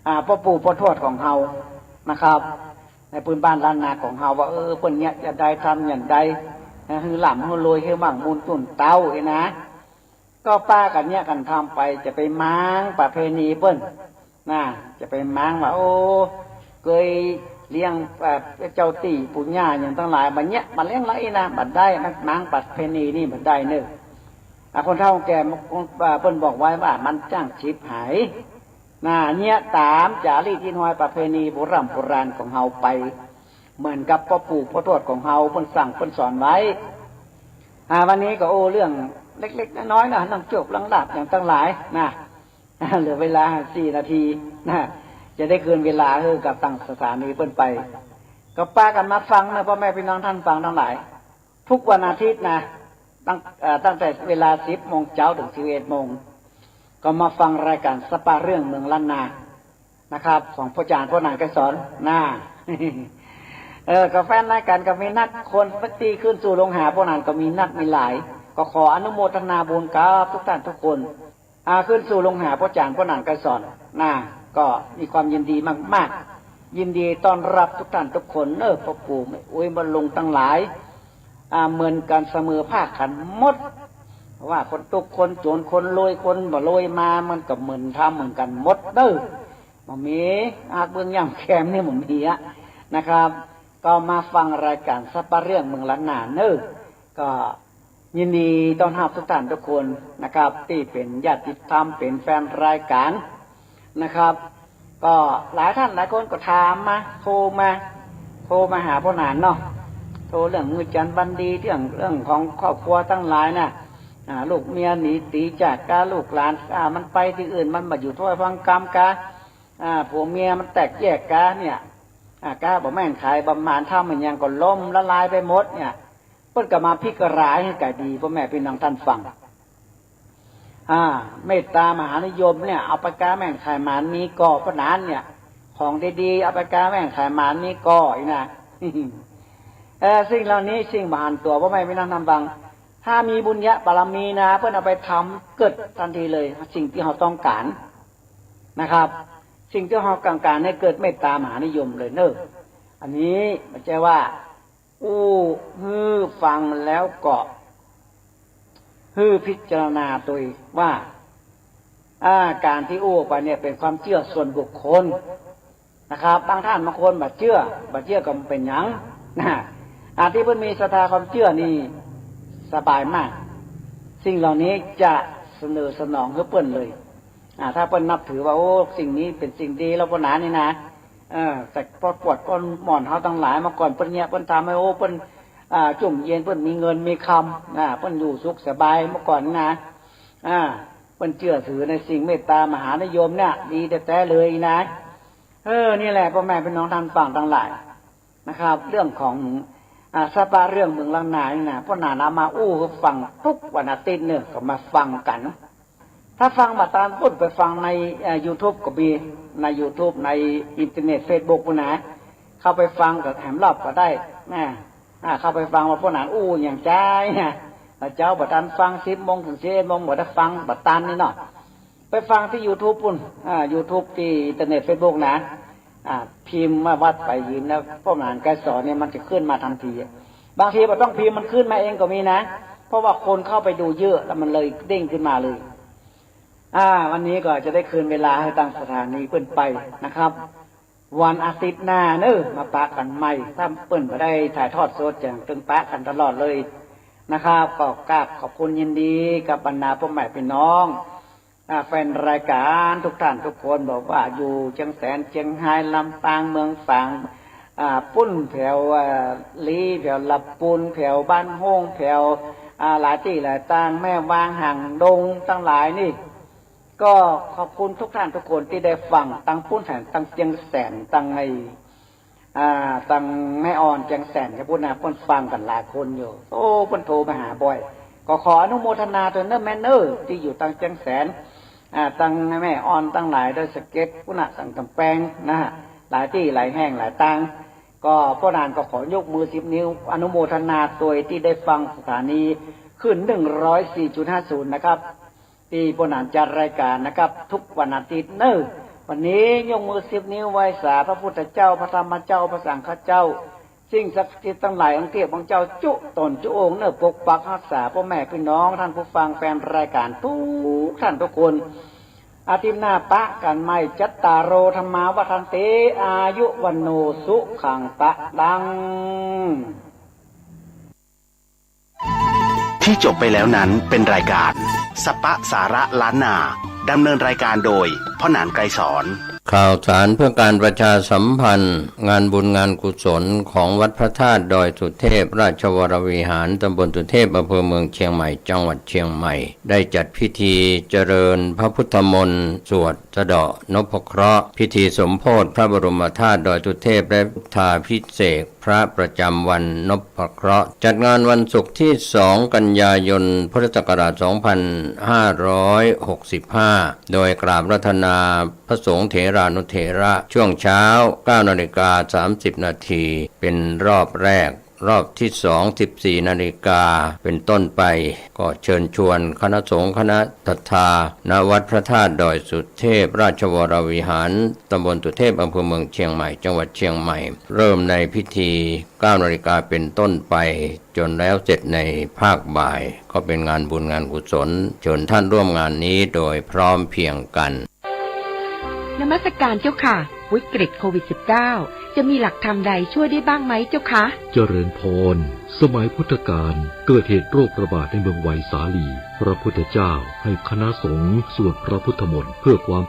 อ่า ป้อปู่ป้อทวดของเฮานะครับ ในปื้นบ้านล้านนาของเฮาว่า เออ เปิ้นเยียะจะใด ทำอย่างใด หื้อร่ำหื้อรวย หื้อมั่งมูลጡนเต๊า เอ้ยนะ ก็ปากั๋นเยียะกั๋นทำไป จะไปม้างประเพณีเปิ้น นะ จะไปม้างว่า โอ้ เกยเลี้ยง เอ่อ เจ้าตี้ปู่ย่าอย่างตังหลาย บ่าเยียะ บ่าเลี้ยงละอี้นะ บ่ได้นะ ม้างประเพณีนี่บ่ได้เน่อ อ่ะ คนเฒ่าคนแก่ อ่า เปิ้นบอกไว้ว่า มันจ้างฉิบหาย นะ เยียะต๋ามจ๋ารีตฮิตฮอยประเพณีโบร่ำโบราณของเฮาไป เหมือนกับป้อปู่ป้อทวดของเฮา เปิ้นสั่งเปิ้นสอนไว้ อ่า วันนี้ก็โอ้ เรื่องเล็กๆ น้อยๆ นะ เรื่องโจกเรื่องลาภอย่างตังหลายนะ เหลือเวลาสี่นาทีนะ จะได้คืนเวลาหื้อกับตังสถานีเปิ้นไป ก็ปากั๋นมาฟังนะ ป้อแม่ปี้น้องต้านฟังตังหลาย ทุกวันอาทิตย์นะ ตั้ง เอ่อ ตั้งแต่เวลาสิบโมงเจ๊าเถิงสิบเอ็ดโมง ก็มาฟังรายก๋านสะปาเรื่องเมืองล้านนานะครับ ของป้อจ๋ารย์ป้อหนานไกรสอนนะ เออ ก็แฟนรายก๋านก็มีนัก คนตี้ขึ้นสู่โลงหาป้อหนานก็มีนักมีหลาย ก็ขออนุโมทนาบุญกับทุกท่านทุกคน อ่า ขึ้นสู่โลงหาป้อจ๋ารย์ป้อหนานไกรสอนนะ ก็มีความยินดีมากๆ ยินดีต้อนรับทุกท่านทุกคนเน่อ ป้อปู่แม่อุ๊ย ป้อลุงตังหลาย อ่า เหมือนกั๋นเสมอภาคกั๋นหมด เพราะว่าคนตุ๊กข์คนจ๋น คนรวยคนบ่รวยมา มันก็เหมือนทำเหมือนกั๋นหมดเน่อ บ่มีหักเบื้องย่ำแคมนี่บ่มีอะนะครับ ก็มาฟังรายก๋านสะปาเรื่องเมืองล้านนาเน่อ ก็ ยินดีต้อนรับทุกท่านทุกคนนะครับ ตี้เป๋นญาติธรรม เป๋นแฟนรายก๋านนะครับ ก็หลายท่านหลายคนก็ถามมา โทรมา โทรมาหาป้อหนานเนาะ โทรเรื่องมือจันทร์วันดี เรื่อง เรื่องของครอบครัวตังหลายนะ อ่า ลูกเมียหนีตี๋จากกา ลูกหลาน อ่า มันไปตี้อื่น มันบ่อยู่ถ้วยฟังกำกา อ่า ผัวเมียมันแตกแยกกาเนี่ย อ่า กาบ่แม่นขายบำนาญ ถ้ามันยังก็ล้มละลายไปหมดเนี่ย เปิ้นก็มาพิจารณาหื้อก๋ายดี ป้อแม่ปี้น้องต้านฟัง อ่า เมตตามหานิยมเนี่ย เอาไปก้าแม่งขายหมานมีก่อ ป้อหนานเนี่ย ของดีๆ เอาไปก้าแม่งขายหมานมีก่อ อี้นะ เออ สิ่งเหล่านี้สิ่งบ่หันตั๋ว ป้อแม่ปี้น้องต้านฟัง ถ้ามีบุญญาบารมีนะ เปิ้นเอาไปทำเกิดตันทีเลย สิ่งตี้เฮาต้องก๋านนะครับ สิ่งตี้เฮาต้องก๋านเนี่ยเกิดเมตตามหานิยมเลยเน่อ อันนี้บ่ใจ้ว่า อู้หื้อฟังแล้วก็หื้อพิจารณาตวยว่า อ่า ก๋านตี้อู้ออกไปเนี่ยเป๋นความเจื้อส่วนบุคคลนะครับ บางท่านบางคนบ่เจื้อ บ่เจื้อก็บ่เป๋นหยังนะ อ่า ตี้เปิ้นมีศรัทธาความเจื้อนี่สบายมาก สิ่งเหล่านี้จะเสนอสนองหื้อเปิ้นเลย อ่า ถ้าเปิ้นนับถือว่า โอ้ สิ่งนี้เป๋นสิ่งดีแล้ว ป้อหนานนี่นะ เออ แต่ป้อปวดป้อหม่อนเฮาตังหลาย เมื่อก่อนเปิ้นเยียะเปิ้นทำหื้อ โอ้ เปิ้น อ่า จุ่มเย็น เปิ้นมีเงินมีคำ อ่า เปิ้นอยู่สุขสบายเมื่อก่อนนี่นะ อ่า เปิ้นเจื้อถือในสิ่งเมตตามหานิยมเนี่ย ดีแต๊ๆ เลยนะ เออ นี่แหละ ป้อแม่ปี้น้องต้านฟังตังหลายนะครับ เรื่องของ อ่า สะปาเรื่องเมืองล้านนานี่นะ ป้อหนานเอามาอู้หื้อฟังทุกวันอาทิตย์เน่อ ก็มาฟังกั๋น ถ้าฟังบ่ตันปุ้นไปฟังใน เอ่อ YouTube ก็มี ใน YouTube ในอินเทอร์เน็ต Facebook ปุ้นนะ เข้าไปฟังก็แถมรอบก็ได้นะ อ่า เข้าไปฟังว่าป้อหนานอู้อย่างใจ้นะ แล้วเจ๊าบ่ตันฟัง สิบโมงเถิงสิบเอ็ดโมง บ่ได้ฟัง บ่ตันนี่เนาะ ไปฟังตี้ YouTube ปุ้น อ่า YouTube ตี้อินเทอร์เน็ต Facebook นะ อ่า พิมพ์ว่าวัดป่ายหินนะ ป้อหนานไกรสอนเนี่ย มันจะขึ้นมาทันที บางทีบ่ต้องพิมพ์ มันขึ้นมาเองก็มีนะ เพราะว่าคนเข้าไปดูเยอะ แล้วมันเลยเด้งขึ้นมาเลย อ่า วันนี้ก็จะได้คืนเวลาหื้อตังสถานีเปิ้นไปนะครับ วันอาทิตย์หน้าเน่อ มาปะกั๋นใหม่ ถ้าเปิ้นบ่ได้ถ่ายทอดสด จะตึงปะกั๋นตลอดเลยนะครับ ก็กราบขอบคุณยินดีกับบรรดาป้อแม่ปี้น้อง อ่า แฟนรายก๋านทุกท่านทุกคน บ่ว่าอยู่เจียงแสน เจียงฮาย ลำปาง เมืองฝาง อ่า ปุ้นแถว เอ่อ ลี้ แถวละปูน แถวบ้านโฮ่ง แถว อ่า หลายตี้หลายตาง แม่วาง หางดง ตังหลายนี่ ก็ขอบคุณทุกท่านทุกคนตี้ได้ฟัง ตังปุ้นแถว ตังเจียงแสน ตังไอ้ อ่า ตังแม่อ่อน เจียงแสน จะพูดนะ เปิ้นฟังกั๋นหลายคนอยู่ โอ้ เปิ้นโทรมาหาบ่อย ก็ขออนุโมทนาตวยเน่อแม่เน่อ ตี้อยู่ตังเจียงแสน อ่า ตังแม่อ่อนตังหลาย ดอยสะเก็ด ปุ้นน่ะ ตังกำแปงนะฮะ หลายตี้หลายแห่งหลายตาง ก็ป้อหนานก็ขอยกมือสิบนิ้วอนุโมทนาตวยตี้ได้ฟังสถานีคลื่น หนึ่งร้อยสี่จุดห้าศูนย์ นะครับ ตี้ป้อหนานจัดรายการนะครับ ทุกวันอาทิตย์เน่อ วันนี้ยกมือสิบนิ้วไหว้สาพระพุทธเจ้า พระธรรมเจ้า พระสังฆเจ้า สิ่งศักดิ์สิทธิ์ตังหลายองค์เทพองค์เจ้าจุ๊ต๋นจุ๊องค์เน่อ ปกปักฮักษาป้อแม่ปี้น้อง ท่านผู้ฟังแฟนรายการทุกท่านทุกคน อาทิตย์หน้าปะกั๋นใหม่ จัตตาโร ธัมมา วัฑฒันติ อายุ วัณโณ สุขัง พลัง ที่จบไปแล้วนั้นเป็นรายการสปะสาระล้านนา ดำเนินรายการโดย พ่อหนานไกรสร ข่าวสารเพื่อการประชาสัมพันธ์ งานบุญงานกุศลของวัดพระธาตุดอยสุเทพ ราชวรวิหาร ตำบลสุเทพ อำเภอเมืองเชียงใหม่ จังหวัดเชียงใหม่ ได้จัดพิธีเจริญพระพุทธมนต์ สวดสะเดาะนพเคราะห์ พิธีสมโภชพระบรมธาตุดอยสุเทพ และพุทธาภิเษก พระประจำวันนพเคราะห์ จัดงานวันศุกร์ที่สองกันยายน พุทธศักราชสองพันห้าร้อยหกสิบห้า โดยกราบอาราธนาพระสงฆ์เถรานุเถระ ช่วงเช้า เก้านาฬิกาสามสิบนาที เป็นรอบแรก รอบที่สอง สิบสี่นาฬิกา เป็นต้นไป ก็เชิญชวนคณะสงฆ์คณะศรัทธา ณ วัดพระธาตุดอยสุเทพ ราชวรวิหาร ตำบลสุเทพ อำเภอเมืองเชียงใหม่ จังหวัดเชียงใหม่ เริ่มในพิธี เก้านาฬิกาเป็นต้นไป จนแล้วเสร็จในภาคบ่าย ก็เป็นงานบุญงานกุศล เชิญท่านร่วมงานนี้โดยพร้อมเพรียงกัน นมัสการเจ้าค่ะ วิกฤตโควิดสิบเก้า จะมีหลักธรรมใดช่วยได้บ้างไหมเจ้าคะ เจริญพร สมัยพุทธกาลเกิดเหตุโรคระบาดในเมืองไวสาลี พระพุทธเจ้าให้คณะสงฆ์สวดพระพุทธมนต์เพื่อความ